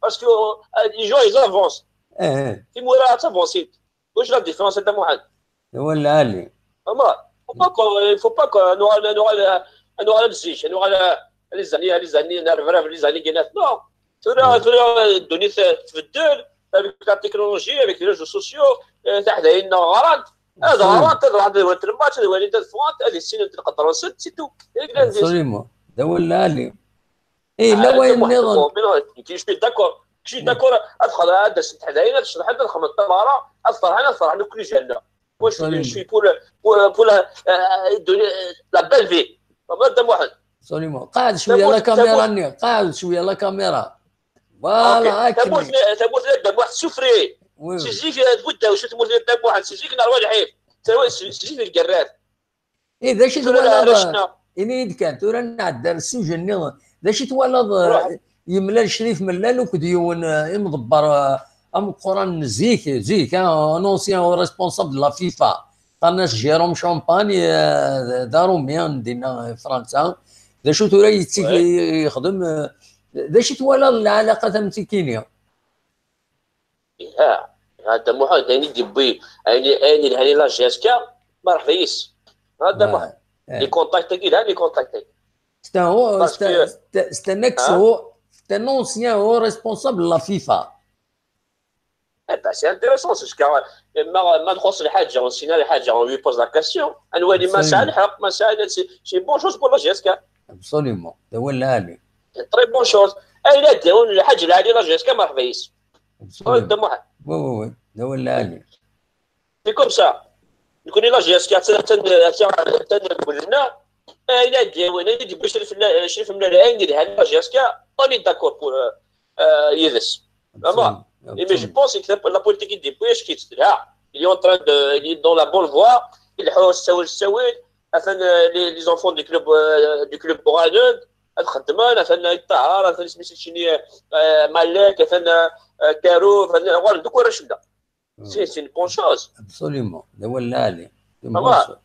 Parce que euh, les gens, ils avancent. Timura ad avancent. Wage la différence, a Dda Muḥend? Wala Ali. Ama, faut pas que, faut pas que nuɣal, nuɣal, nuɣal am zik, nuɣal les années, les années, nerbrab les années, non. Tura, tura, ddunit tbeddel avec la technologie, avec les réseaux sociaux, euh, taḥdayin-nneɣ ɣrant. Ad ɣrant, ad ɣrant, ad walint lmatch, ad walint, ad ffɣent, ad issinent lqedr-nsent, c'est tout. Absolument. D awal lɛali. Eh, la wayen nniḍen. Je suis d'accord. Je suis d'accord. Ad xedɛen, ad d-asent teḥdayin, ad ceḍḥent, ad xedment tameɣra, ad ferḥen, ad ferḥen akk les jeunes. Moi, je suis, je suis pour, le- pour, pour la, euh, de- la belle vie. Vraiment, Dda Muḥend. Absolument. قاعد شوية la caméra-nni. قاعد شوية la caméra. Voilà, akken. Tamurt n Dda Muḥend souffrir. Si zik, euh, tmurt n Dda Muḥend, si zik nerwa lḥif. Si zik d lgerrat. Eh, d acu i twalaḍ? Ini-yi-d kan, tura nɛedda ar ssujet-nni. D acu i twalaḍ, eh, yemlal Crif Mellal akked yiwen, eh, imḍebber, eh, ameqqran n zik, zik, hein, un ancien responsable de la FIFA. Qqaren-as Jérôme Champagne, eh, d aṛumi, eh, n dinna, eh, Fransa. D acu tura yetteg, yexdem, eh, d acu i twalaḍ n lɛalaqa tamsikini? Iha, iha, Dda Muḥend, ayen i d-yewwi, ayen, ayen yelhan i la J S K, merḥba yis. Ha, Dda Muḥend. Les contacts-agi, yelhan les contacts-agi. C'est un haut, c'est un, c'est un ex-haut, c'est un ancien haut responsable de la FIFA. Eh ben, c'est intéressant, c'est ce que, ma, ma nxuṣṣ lḥaǧa, on signale lḥaǧa, on lui pose la question. Anwa li ma sɛa lḥeqq, ma sɛa, c'est, c'est une bonne chose pour la J S K. Absolument. D awal lɛali. Très bonne chose. Ayen ad d-yawen lḥaǧ lɛali la J S K, merḥba yis. Absolument. Dda Muḥend. Oui, oui, oui. D awal lɛali. C'est comme ça. Nekkni la J S K, attan, attan, attan deg wudem-nneɣ. Ayen ad d-yawen, ayen i d-yewwi Crif Mla-, Crif Mlal, ayen yelhan la J S K, on est d'accord pour, euh, euh, yid-s. Vraiment. Et mais je pense que la politique i d-yewwi, acu-tt, telha. Il est en train de, il est dans la bonne voie. Ileḥḥu s ttawil s ttawil. Atan, euh, les, les enfants du club, euh, du club uɣalen ad xeddmen, atan Ṭaher, atan isem-is keččini, euh, Malek, atan, euh, Karo, atan uɣalen-d akk warrac-nneɣ. C'est, c'est une bonne chose. Absolument. D awal lɛali. C'est une bonne chose.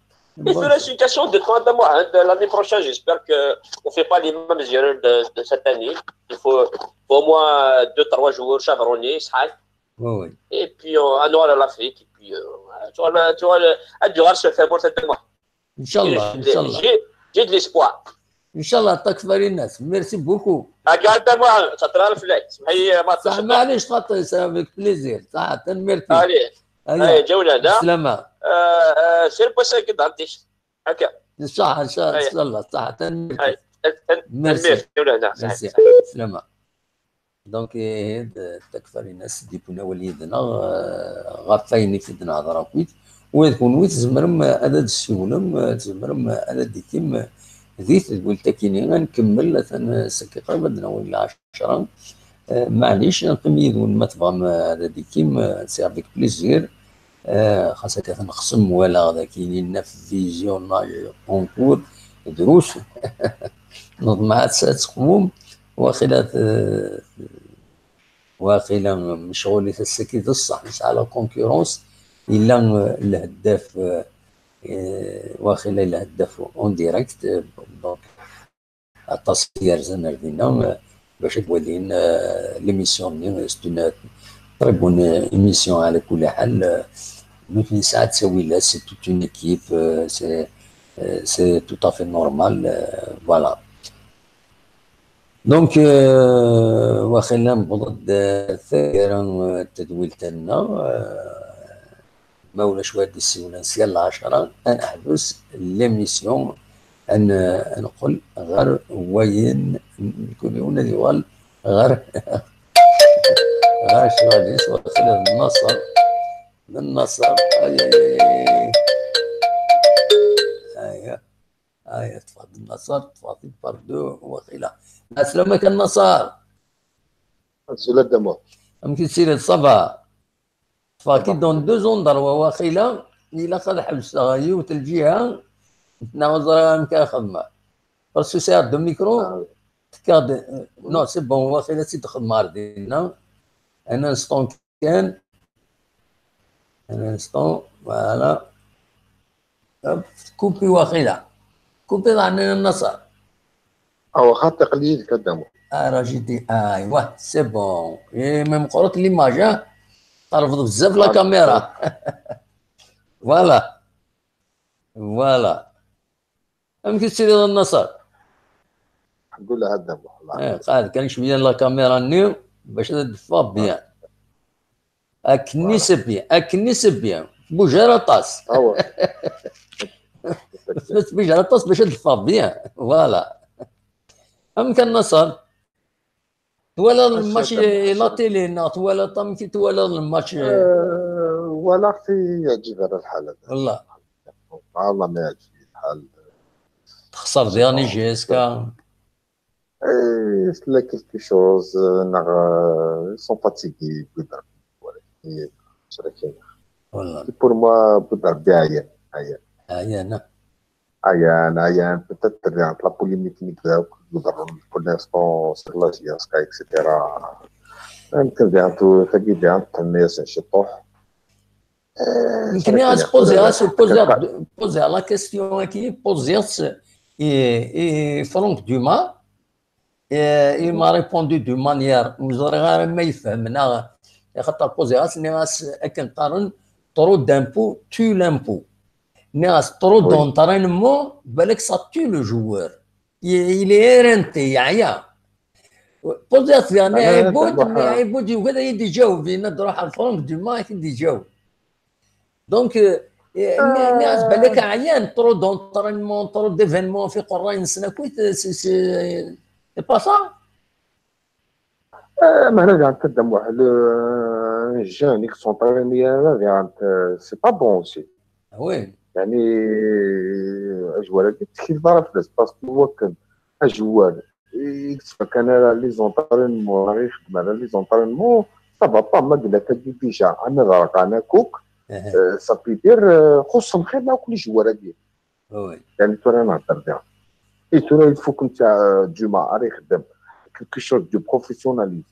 Et tura, c'est une question de temps, Dda Muḥend. L'année prochaine, j'espère que on fait pas les mêmes erreurs de, de cette année. Il faut, faut au moins deux, trois joueurs chevronnés, صحاح. Oui, oui. Et puis, on, on aura l'Afrique. Et puis, euh, tu vois, tu vois, le, ad yuɣal s tamurt, Dda Muḥend. Inchallah, inchallah. J'ai, j'ai de l'espoir. Inchallah, takfarinas. Merci beaucoup. Akka, Dda Muḥend, ttɛeṭṭileɣ fell-ak. Semmeḥ-iyi, ma صح, معليش, خاطر c'est avec plaisir. صح, tanemmirt-ik. Allez, allez, ǧawla, da. Slama. Euh, euh, c'est le passé qui d'a dit. Akka. Inchallah, inchallah, صح, tanemmirt-ik. Merci. Merci. Slama. Donc, eh, d-, takfarinas d-yewwin awal yid-neɣ, eh, ɣef wayen i d-nehder akkit. Ula d kunwi tzemrem ad d-tessiwlem, eh, tzemrem ad d-tikim di tedwilt-akini. Ad nkemmel, atan, eh, saki qrib ad d-nawi lɛecṛa. Eh, maɛlic, ad neqqim yid-wen ma tebɣam, eh, ad d-tikim, eh, c'est avec plaisir. Eh, xas akka ad nexsem, walaɣ d akini neuf visionnage en cours, drus. Neḍmeɛ ad s-, ad teqwem, waqila t-, waqila mecɣulit ass-agi d ṣṣeḥ, nesɛa la concurrence, yella, eh, lheddaf, eh, eh, waqila lheddaf en direct, eh, donc, aṭas i yerzan ar dinna, eh, bac ad walin, eh, l'émission-nni, c'est une très bonne émission, ɛla kulli ḥal, eh, nutni yesɛa ttawilat, c'est toute une équipe, euh, c'est, euh, c'est tout à fait normal, euh, voilà. Donc, euh, waqila newweḍ-d, euh, taggara, euh, n tedwilt-nneɣ, euh, ma ulac wad d-isiwlen sya lɛecṛa, ad neḥbes l'émission, ad n-, ad neqqel ɣer wayen, kul yiwen ad yuɣal ɣer, ɣer ccɣel-is, waqila d nnaṣer, d nnaṣer, ay, ay, ay, ay. Aya. Aya, ṭṭfeɣ-d nnaṣer, ṭṭfeɣ-t-id par deux, waqila. Ɛeslama-k a nnaṣer. Azul a Dda Muḥ. Amek i tessiriḍ, ça va? Ṭṭfeɣ-k-id dans deux endroits, waqila ilaq ad ḥebseɣ yiwet lǧiha, neɣ ur ẓriɣ amek ara xedmeɣ. Parce que sɛiɣ deux micros, tekkaɣ-d, non, c'est bon, waqila ad tt-id-xedmeɣ ar dinna. Un instant kan. Un instant, voilà. Hop, kupi waqila. Kupi ḍeɛnen a nnaṣer. Awa, xaṭi, aql-i yid-k a Dda Muḥ. Ah, Rajidi, aywa, c'est bon. Eh, ma meqqret l'image, ah. Tqerrbeḍ bezzaf la caméra. Voilà. Voilà. Amek i tessiriḍ a nnaṣer? Alḥemdulillah a Dda Muḥ, Allah. Eh, qɛed kan cwiya la caméra-nni bac ad d-teffeɣ bien. Akkenni c'est bien, akkenni c'est bien. Tbuj ara aṭas. Awa. Tbuj ara aṭas bac ad d-teffeɣ bien. Voilà. Amek a nnaṣer? Twalaḍ lmatch i la télé neɣ twalaḍ, amek i twalaḍ lmatch? Eh, walaɣ-t, yeɛǧib ara lḥal. Wallah. Wallah ma yeɛǧib lḥal. Texṣer diɣen i J S K. Eh, tella quelque chose, eh, neɣ, eh, ils sont fatigués, wid Rebbi, walakin, wallah. Pour moi, wid Rebbi ɛyan, ɛyan. Ɛyan, ah. Ɛyan, ɛyan, peut-être la polémique-nni akk iḍerrun pour l'instant sur la J S K, et cetera. Yemkin diɣen tu-, tagi diɣen tenna-yasen ciṭuḥ. Eh, nekni as poser, as poser, poser la question-agi, poser-as i, i Franck Dumas, et il m'a répondu d'une manière, ur ẓriɣ ara ma yefhem neɣ, axaṭer poser-as, nniɣ-as akken qqaren, trop d'impôts tue l'impôt. Nniɣ-as trop d'entraînement, balak ça tue le joueur. Il, il est éreinté, yeɛya. Poser-as diɣen i Ɛibud, mais Ɛibud yugad ad yi-d-iǧaweb, yenna-d ruḥ ar Franck Dumas ad k-id-iǧaweb. Donc, euh, nniɣ-as balak ɛyan, trop d'entraînement, trop d'événements, fi qerray-nsen akk, c'est, c'est, c'est pas ça. Eh, mais là, diɣen a Dda Muḥ, le jeune, i s'entraîne, là, diɣen, euh, c'est pas bon aussi. Ah oui. يعني, azwar-agi, ttkel ara fell-as, parce que wakken azwar, i yettfakkan ara les entraînements, neɣ ixeddem ara les entraînements, ça va pas, ma yella tagi déjà, anaḍ rqan akk, euh, ça veut dire, euh, xuṣṣen xir akk les joueurs-agi. Oui. Yani tura nhedder diɣen. I tura i tfuk netta, euh, Ǧuma, ara ixeddem quelque chose de professionnalisme.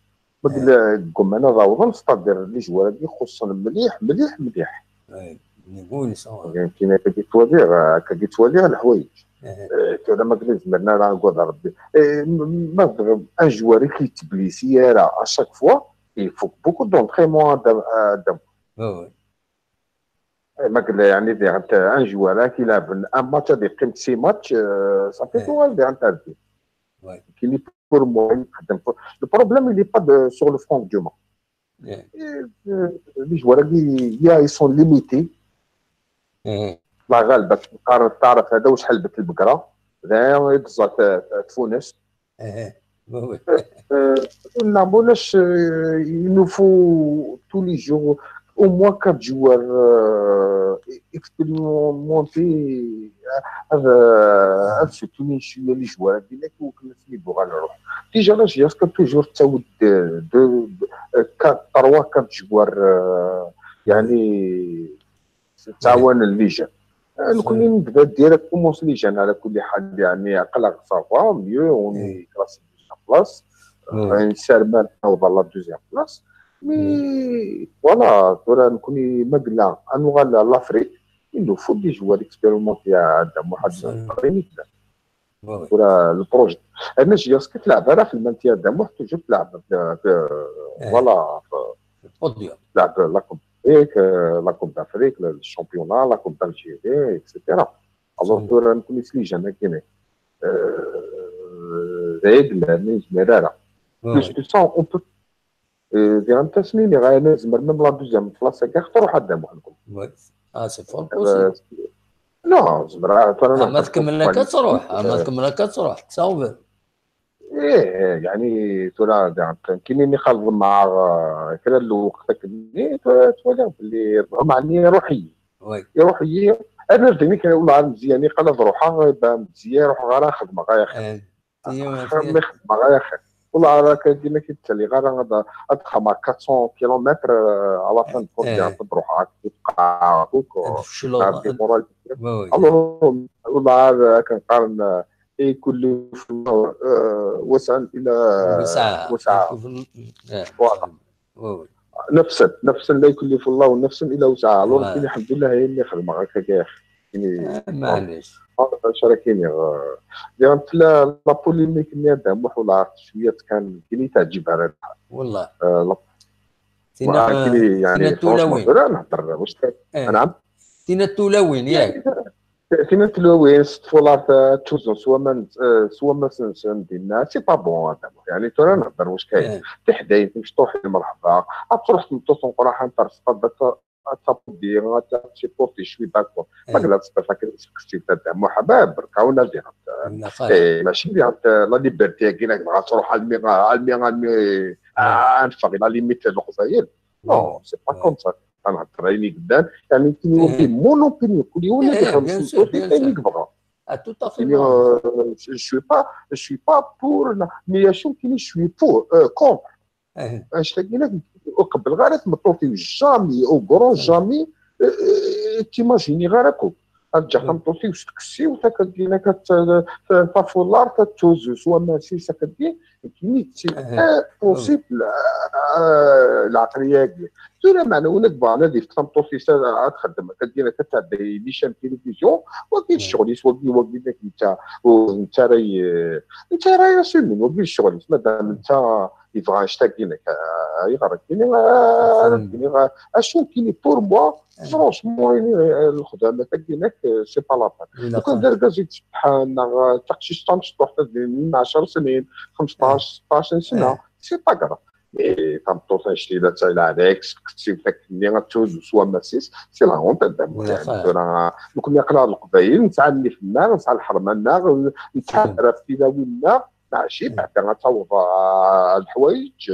Ma yella ggumman ad awḍen, c'est-à-dire les joueurs-agi xuṣṣen mliḥ, mliḥ, mliḥ. Oui. Nniɣ-ak-id ttwaliɣ, akka i ttwaliɣ leḥwayeǧ. Eh, tura ma yella zemren ara agad Rebbi. Eh, m-, ma tebɣiḍ un joueur i k-yettblisi ara à chaque fois, il faut beaucoup d'entraînement à Dda-, à Dda Muḥ. Oui, oui. Eh, ma yella, yani, diɣen, un joueur ad k-ilɛeben un match, ad yeqqim six matchs, euh, ça fait tout, hein, diɣen, t'as dit. Ouais. Qui n'est pour moi, le problème, il n'est pas de, sur le Franck Dumas. Et, euh, les joueurs, il y a, ils sont limités. La غالبة تقارن الطرف هذا وشحال بت البقرة. هذا يقصى تفونس. Eh, oui, oui. Euh, non, mais là, euh, il nous faut tous les jours au moins quatre joueurs, euh, expérimentés, euh, à, à soutenir les joueurs. Déjà, là, j'ai toujours de, de, de, euh, quatre, trois, quatre joueurs, euh, يعني, تعاون les jeunes. آه، نكون نبدا directement les jeunes على كل حال، يعني، قلق ça va mieux، on est classé deuxième place. آه، نسير ما نوض la deuxième place. Mais voilà، tura نكون ما قلنا، نوغال l'Afrique، il nous faut des joueurs expérimentés يا آدم، واحد الآخرين يبدا. Tura le projet. أنا جي اسكي تلعب راه في المانتيا داموح، toujours تلعب في، في، voilà، في، تلعب la coupe. Afrique, la Coupe d'Afrique, le championnat, la Coupe d'Algérie, et cetera. Alors, tura nekni s les jeunes-agi, d ayen ma nezmir ara. Plus que ça, on peut, diɣen tasnin iɣayan nezmer même la deuxième place-agi truḥ ad d-amuḥ. Ah, c'est fort possible. Non, nezmer ara. Ma tkemmel akka truḥ, ma tkemmel akka truḥ, تصاوب. ايه، يعني tura, كاينين يخلط مع كذا الوقت كني تولي باللي معني روحي. روحي. انا ديني كان والله مزيان، قال روحها يبقى مزيان، روح غير خدمه غير خير. خدمه غير خير. والله راه كان ديما كيتسالي غير هذا، هاد خدمه quatre cents kilomètres على فين تكون تروح تبقى هكوك. والله كنقارن يكلف الله وسعا الى وسعه. نفسا نفسا لا يكلف الله نفسا الا وسعها. الوغ كاين الحمد لله هي اللي خدمه هكا كاع. معليش. شرا كاين ديال لا بوليميك اللي هذا محو العرض شويه كان كاين تعجب على الحال. والله. تينا يعني تينا التولاوين. نهضر واش. نعم. تينا التولاوين ياك. تينا التولاوين ست فولار توزن سوا ما سوا ما سندينا سي با بون هذا. يعني ترى نهضر واش كاين. تحداين مشطوحين مرحبا. تروح تمطوط نقرا حنطر سقط. تابودي غاتسيبورتي شوي داكور. ما قلت سبب كنت سكتي تاع محباب بركاونا ديال. ماشي ديال لا ليبرتي كاين غاتروح علمي علمي علمي. انفغ لا ليميت القصير. نو سي با كوم سا. كنهضر عيني قدام يعني يمكن يولي مون اوبينيون كل يوم اللي كيفهم السلطه كاين يبغى. Tout à fait. Je suis pas, je suis pas pour, mais je suis pour, contre. اش تاكينا؟ وقبل غير تمطوطي جامي او غرون جامي. تيماجيني غير هاكو. ترجع تمطوطي وتكسي وتاكينا كتطفو لار كتوزو سوا ماسي سكدي. كيني تي بوسيبل. العقليه ديالك ترى معنا ونك بعنا دي تمطوطي تخدم كدينا كتعدي لي شان تلفزيون. وكاين الشغل يسوى كي وكي انت وانت راي انت راي سيمين وكاين الشغل مادام انت يبغى يشتاقينك يغرقيني. اشو كيني بور موا. فرونشمون الخدمه تاكينك سي با لابان. لو كان دار كازي تفتح تقشي شطام شطوح من عشر سنين، خمسطاش، ستطاش سنه، سي با كراف. مي تمطوط شديده تاع العراكس كتسيب داك اللي غتوز سوا ماسيس سي لا هونت. دابا يعني راه لو كنا يقرا القبايل نتاع اللي في النار نتاع الحرمه النار نتاع راه في لاوي النار. ماشي بعدا غتعوض الحوايج.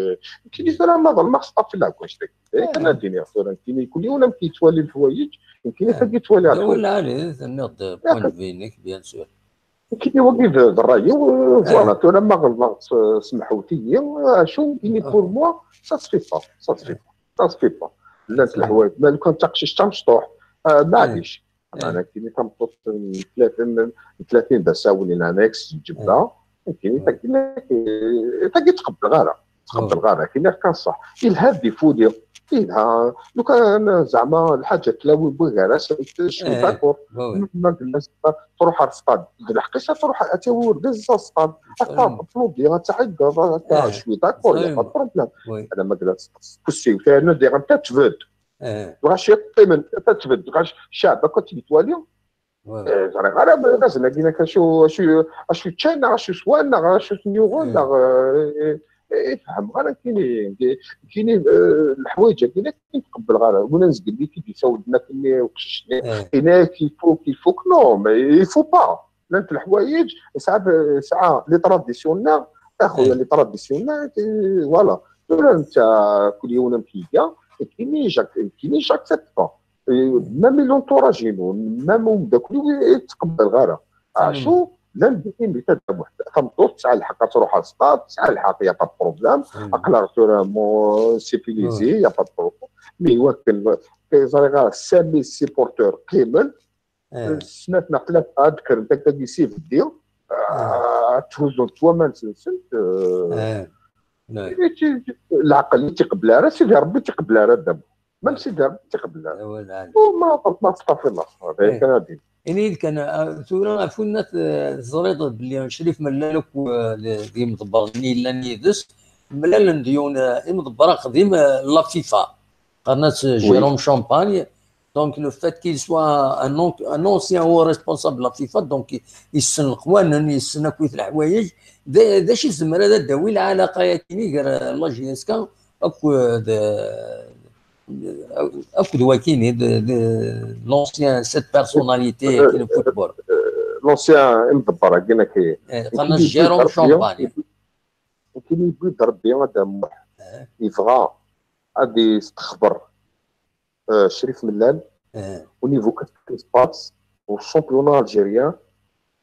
كاين راه ما ظلم خصها في لاكوش داك. كان الدنيا صورا كاين كل يوم كيتوالي الحوايج. يمكن حتى كيتوالي على الحوايج. ولا عليه نوض بوين فينك بيان سور. كي يوقف الراي فوالا تو لما غلط سمحوا لي شو كيني بور موا. سا سفي با سا سفي با سا سفي با. لا الحوايج ما لو كان تقشيش تاع مشطوح. معليش. انا كيني تمطوط ثلاثين ثلاثين بس اولين انا اكس جبتها. كيني تاكي تاكي تقبل غير تقبل غير كاين كان صح. يلها دي فودي يلها لو كان زعما الحاجه تلاوي بوغارا شوي داكور. ما قلنا تروح على الصطاد الحقيقه تروح اتاوي بزاف الصطاد. حتى بلوبيا تاع تاع شوي داكور يا با بروبليم. انا ما قلت كسي وثاني دير انت تفد. غاش يطيمن تتفد غاش شعب كنت يتوالي. زعما غير غازنا كاين كان شو شو شو تشاينا شو سوانا شو سنيوغونا. يفهم غير كاينين كاينين الحوايج كاين نتقبل غير ولا نزقل لي كي بيساودنا كاين وقششني. كاين كيفو كيفوك نو مي يفو با. لانت الحوايج ساعه ساعه لي تراديسيونيل اخويا لي تراديسيونيل. فوالا ولا انت كل يوم مكيكا كاينين جاك كاينين جاك سيت با. ميم لونتوراج ميم ومداك يتقبل غير. عاشو لا ندير ميتا واحد تمطوط تسعى الحق تروح على السطاد تسعى الحق يا با بروبليم. اقلا رتورامون سيفيليزي يا با بروبليم. مي واكن زريغا سامي سيبورتور قيمن. سناتنا ثلاثة اذكر انت كان يسيف الديو. تهزو توا ما نسنسن. العقل اللي تيقبل راه سيدي ربي تيقبل راه دابا. ما سيدي ربي تيقبل راه وما ما تستغفر الله. هذا كان هذه. يعني كان ثورة فونا زريط بلي شريف ملالك ديم ضبرني لاني دس ملال نديون. إم ضبرا قديم لا فيفا. Qqaren-as Jérôme Champagne. Donc, le fait qu'il soit un, an- un ancien haut responsable de la FIFA, donc, yessen leqwanen, yessen akk leḥwayeǧ, d d acu yezmer ad d-yawi lɛalaqa-yakini gar, euh, la J S K akked, euh, akked wakini, de, de l'ancien, cette personnalité du football. L'ancien imḍebber-agi-naki. Eh, qqaren-as Jérôme Champagne. Nekkini yewwi-d Rebbi ad amuḥ. Yebɣa ad yestexber, euh, Cherif Mellal, au niveau qu'est-ce qui se passe au championnat algérien,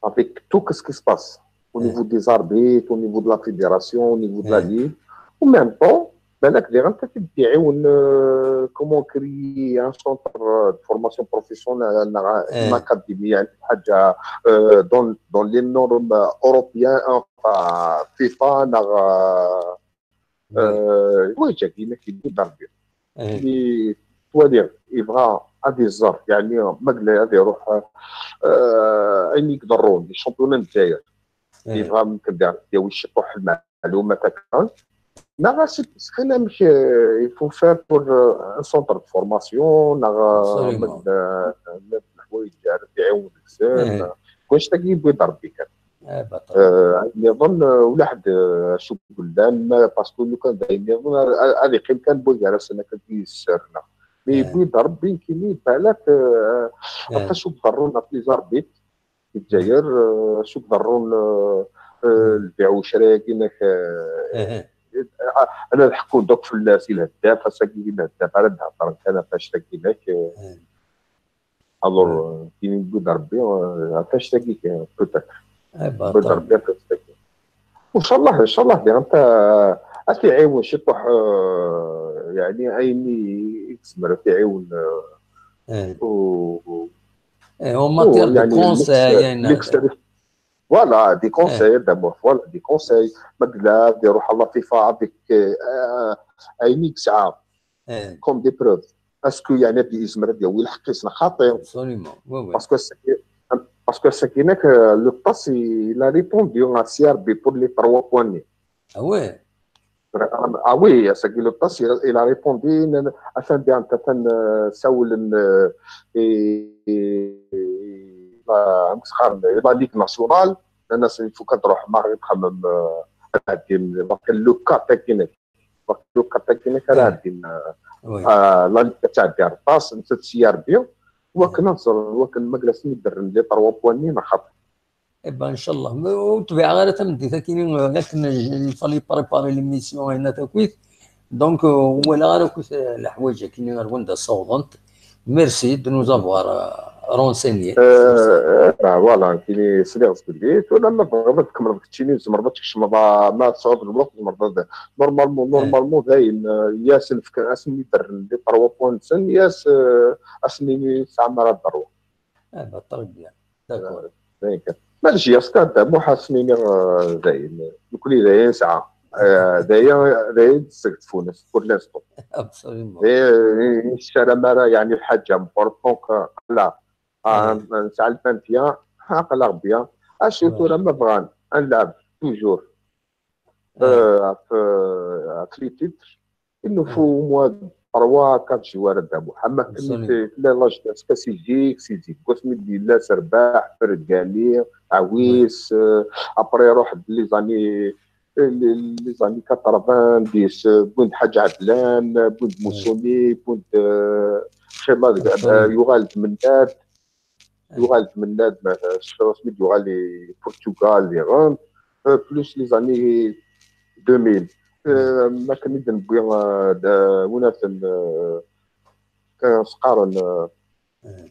avec tout ce qui se passe au niveau des arbitres, au niveau de la fédération, au niveau de la ligue. En même temps, بالك دير انت تدعي ون comment créer un centre de formation professionnelle, une académie, يعني حاجه، euh, dans dans les normes européennes, enfin FIFA, نغ euh, ouais, j'ai dit, mec, il est barbu. Mais, tu vois, dire, il va à des heures, يعني ما قلنا هذا يروح، آه، عينيك ضرون دي شامبيون الجزائر. يبغى ممكن دير ديال شي طوح المعلومات هكا. نا غا سي سخينا مش، il faut faire pour un centre de formation. نا غا الحوايج يعاون الانسان. كلش تاكي يبغي يضرب بك. آه، نظن ولا حد، آه، شو قلنا، ما باسكو لو كان باين نظن هذه قيم كان بوي على سنه كان يسرنا. مي بوي ضرب بين كيمي بالك، آه، حتى شو ضرونا في زاربيت في الجزائر، آه، شو ضرونا، آه، البيع وشراء كيناك، آه، انا نحكوا دوك في السي الهداف، اساكي الهداف على الهضره كان فاش تاكي لك. الوغ كاين يقول ربي، آه، عرفاش تاكي كاين بوتيتر. يقول ربي عرفاش تاكي. وان شاء الله، ان شاء الله دير انت، اسي عيون شي طوح، آه، يعني عيني يكسمر في عيون، آه، و- و- ايه، هو ماتير دو يعني كونساي، يعني. Voilà, des conseils d'amour, voilà, des conseils. ما قلنا ديروا الله فيفا avec، آه، عينيك ساعه. Comme des preuves. Est-ce que يعني هاد يزمر هاد يوي الحق يسنا خاطئ؟ Absolument. Oui, oui. Parce que c'est, parce que c'est que le pass, il a répondu à C R B pour les trois points. Ah ouais. Ah oui, c'est que le pass, il a, il a répondu. Enfin, bien, enfin, euh, Saoul, euh, et, et la, la Ligue nationale, لان سي فو كتروح ما غير تخمم، آه، هادي ال-، لو كا تاكينك. لو كا تاكينك راه هادي ال-، آه، لا ليغ تاع ديال الطاس، انت تسيار بيو. وكنا نصر، وكنا ما جلسنا ندير لي تروا بوان ني ما خاطر. ايبا ان شاء الله. وتبع غير تمديت كاينين، لكن فالي بريباري ليميسيون هنا تاكويت. دونك، آه، ولا غير كنت الحوايج كاينين غير وندا صوغنت. Merci de nous avoir renseigné. آه، فوالا، كاينين سليغ سكوليت، ولا ما بغيت تكمل تشيني زمر ما تكشم ما تصعد الوقت زمر. نورمالمون، نورمالمون داين، آه، ياسن فكر اسمي درن دي تروا بوان سن ياس، آه، اسمي ساعه مرات دروا. اه، با، تري بيان. داكور. داين كان. ماشي يا سكان تاع محاسنين، آه، داين. نكوني داين ساعه. آه، داين، داين تسقط فونس، بور لانستون. ابسوليومون. داين، الشارع مارا، يعني، الحاجه مبورطونك، آه، لا. آه، نسعى الفانتيا، حق الأغبياء. أشو ترى ما بغان، نلعب توجور. آه، في، في لي تيتر. إنه في موا تروا كات جوار دابو. أما كني في، في لا لاج تاع سكاسيجيك، سيزيك. قوس مدي لا سرباح، فرد قالي، عويس، آه، أبري روح لي زاني، لي، لي زاني كاتروفان ديس، بوند حاج عدلان، بوند موسومي، بوند، آه، خير ما، آه، يغال مناد. يغال مناد، ما، شفت سميت يغال لي بورتوغال، لي غون، آه، بلوس لي زاني دو ميل. آه، ما كان يدن بوي، آه، دا، وناثن، آه، كان سقارن، آه،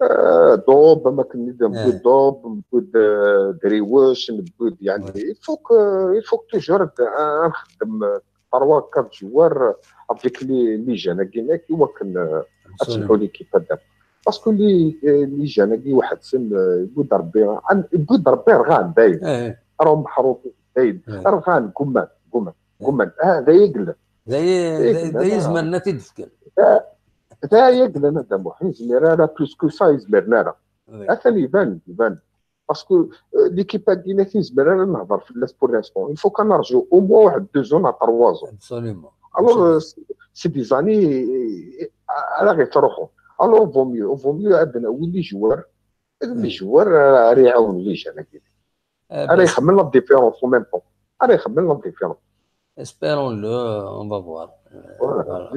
آه، دوب، ما كان يدن بوي دوب، بوي د-، دريوش، بوي د-، يعني، il faut que، il faut que toujours، آه، نخدم، آه، تروا كات جوار افيك لي، لي جان كيناك يوكن، آه، اسمحوا لي كيف هذا. باسكو لي، آه، لي جان كي واحد سن، آه، يقول ربي، عن-، يقول ربي رغان دايم. راهم محروقين دايم. رغان كمان، كمان، كمان. آه، ذا يقلب. ذا ي-، ذا يزمرنا تدفكر. ذا يقلب، أنا ذا محي زمير، أنا بلوس كو سا يزمرنا، أنا. أثني يبان، يبان. باسكو، آه، ليكيب هادي ما كاين زباله لا نهضر في الناس بور لانستون. Il faut كنرجو او موا واحد دو زون ا تروا زون. ابسوليومون. الوغ، آه، سي دي زاني، ara ɣ-yettruḥun. Alors, vaut mieux, vaut mieux ad nawi les joueurs, les joueurs ara, ara iɛawnen les jeunes-agi. Ara ixemmen la différence en même temps. Ara ixemmen la différence. Espérons-le, on va voir. Euh, voilà.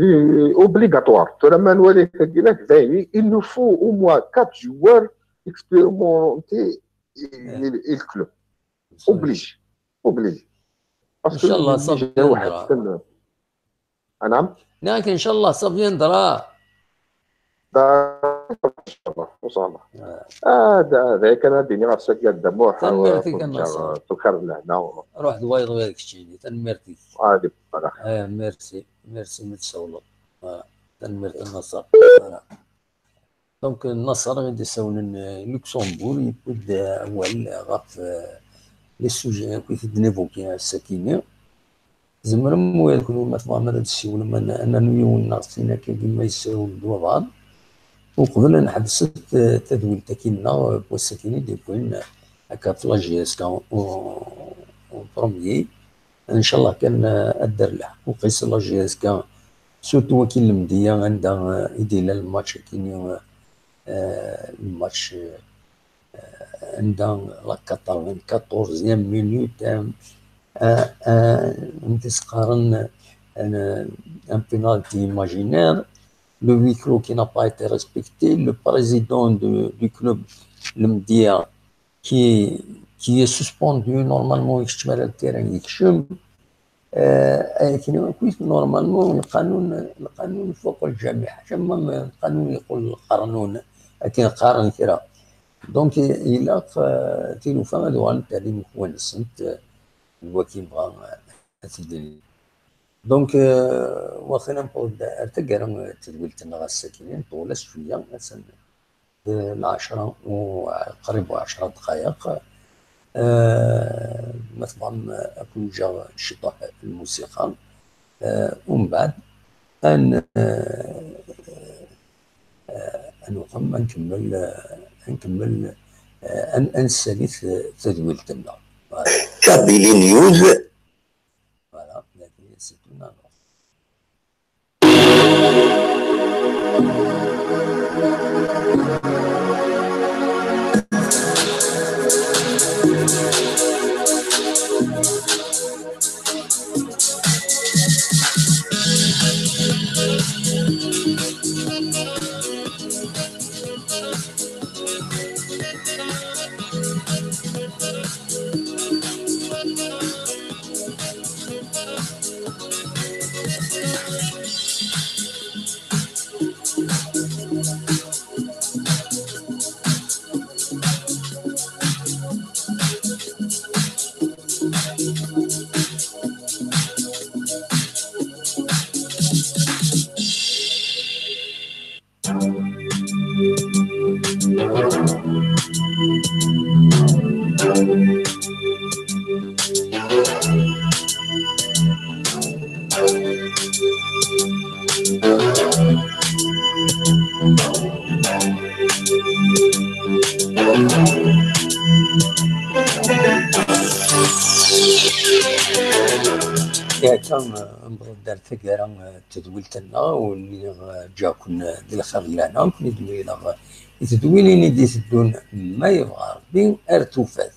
Obligatoire. Tura ma nwali tagi, d ayen, il nous faut au moins quatre joueurs expérimentés et, et le club. Obligé. Obligé. Parce que inchallah, ça viendra. Ah, نعم. نعم، inchallah, ça viendra. Inchallah, inchallah. Ah, d-, d-, كان ديني غير ساكي الدموع. تنميرتك النصر. تخرب لهنا. روح دوايض وياك تشيني، تنميرتك. هذه الصراحة. ايه، merci، merci متسولط. Voilà. تنميرت النصر. Voilà. Donc, Nasser i d-isawlen, euh, Luxembourg, yewwi-d, euh, awal ɣef, euh, les sujets akk i t-id-nivuki ass-akini. Tzemrem wid kunwi ma tebɣam ad d-tessiwlem, ad n-, ad nernu yiwen neɣ sin akkagi ma yessawel-d wabɛaḍ. Uqbel ad nḥebset, euh, tadwilt-agi-nneɣ, euh, n wass-akini d-yewwin, euh, akka ɣef la J S K en, en premier. Inchallah kan, euh, ad d-terr leḥquq-is la J S K, surtout akin lemdiya anda, euh, i d-yella lmatch akini, euh, euh, lmatch, euh, anda la quatre-vingt-quatorzième minute, euh, euh, euh, anda i s-qqaren, euh, un penalty imaginaire, le huis clos qui n'a pas été respecté, le président de, du club, lemdiya, qui, qui est suspendu normalement, yekcem ar le terrain, yekcem. Euh, akken akk, normalement, lqanun, lqanun فوق الجميع. Ḥaca ma lqanun yeqqel lqanun, akken qqaren kra. Donc, ilaq, euh, tilufa ad uɣalent ar lemḥuwa-nsent, euh, n wakken bɣa, euh, ad t-id-, Donc, euh, waqila newweḍ-d ar taggara n tedwilt-nneɣ ass-agi, nṭul-as cwiya, atan d lɛecṛa u qrib u ɛecṛa ddqayeq. Euh, ma tebɣam, euh, ad ken-ǧǧeɣ ciṭuḥ lmusiqa. Euh, umbeɛd, ad n-, euh, euh, ad nuɣal ad nkemmel, euh, ad nkemmel, euh, ad n-, ad nessali t-, tadwilt-nneɣ. Voilà. Kabylie News. Voilà, la vie, c'est une annonce. Akka, newweḍ-d ar taggara n tedwilt-nneɣ, u nniɣ, eh, ǧǧiɣ-ken, eh, di lxir d lehna, nekkni d-mlileɣ i tedwilin i d-iteddun, ma yebɣa Rebbi, ar tufat.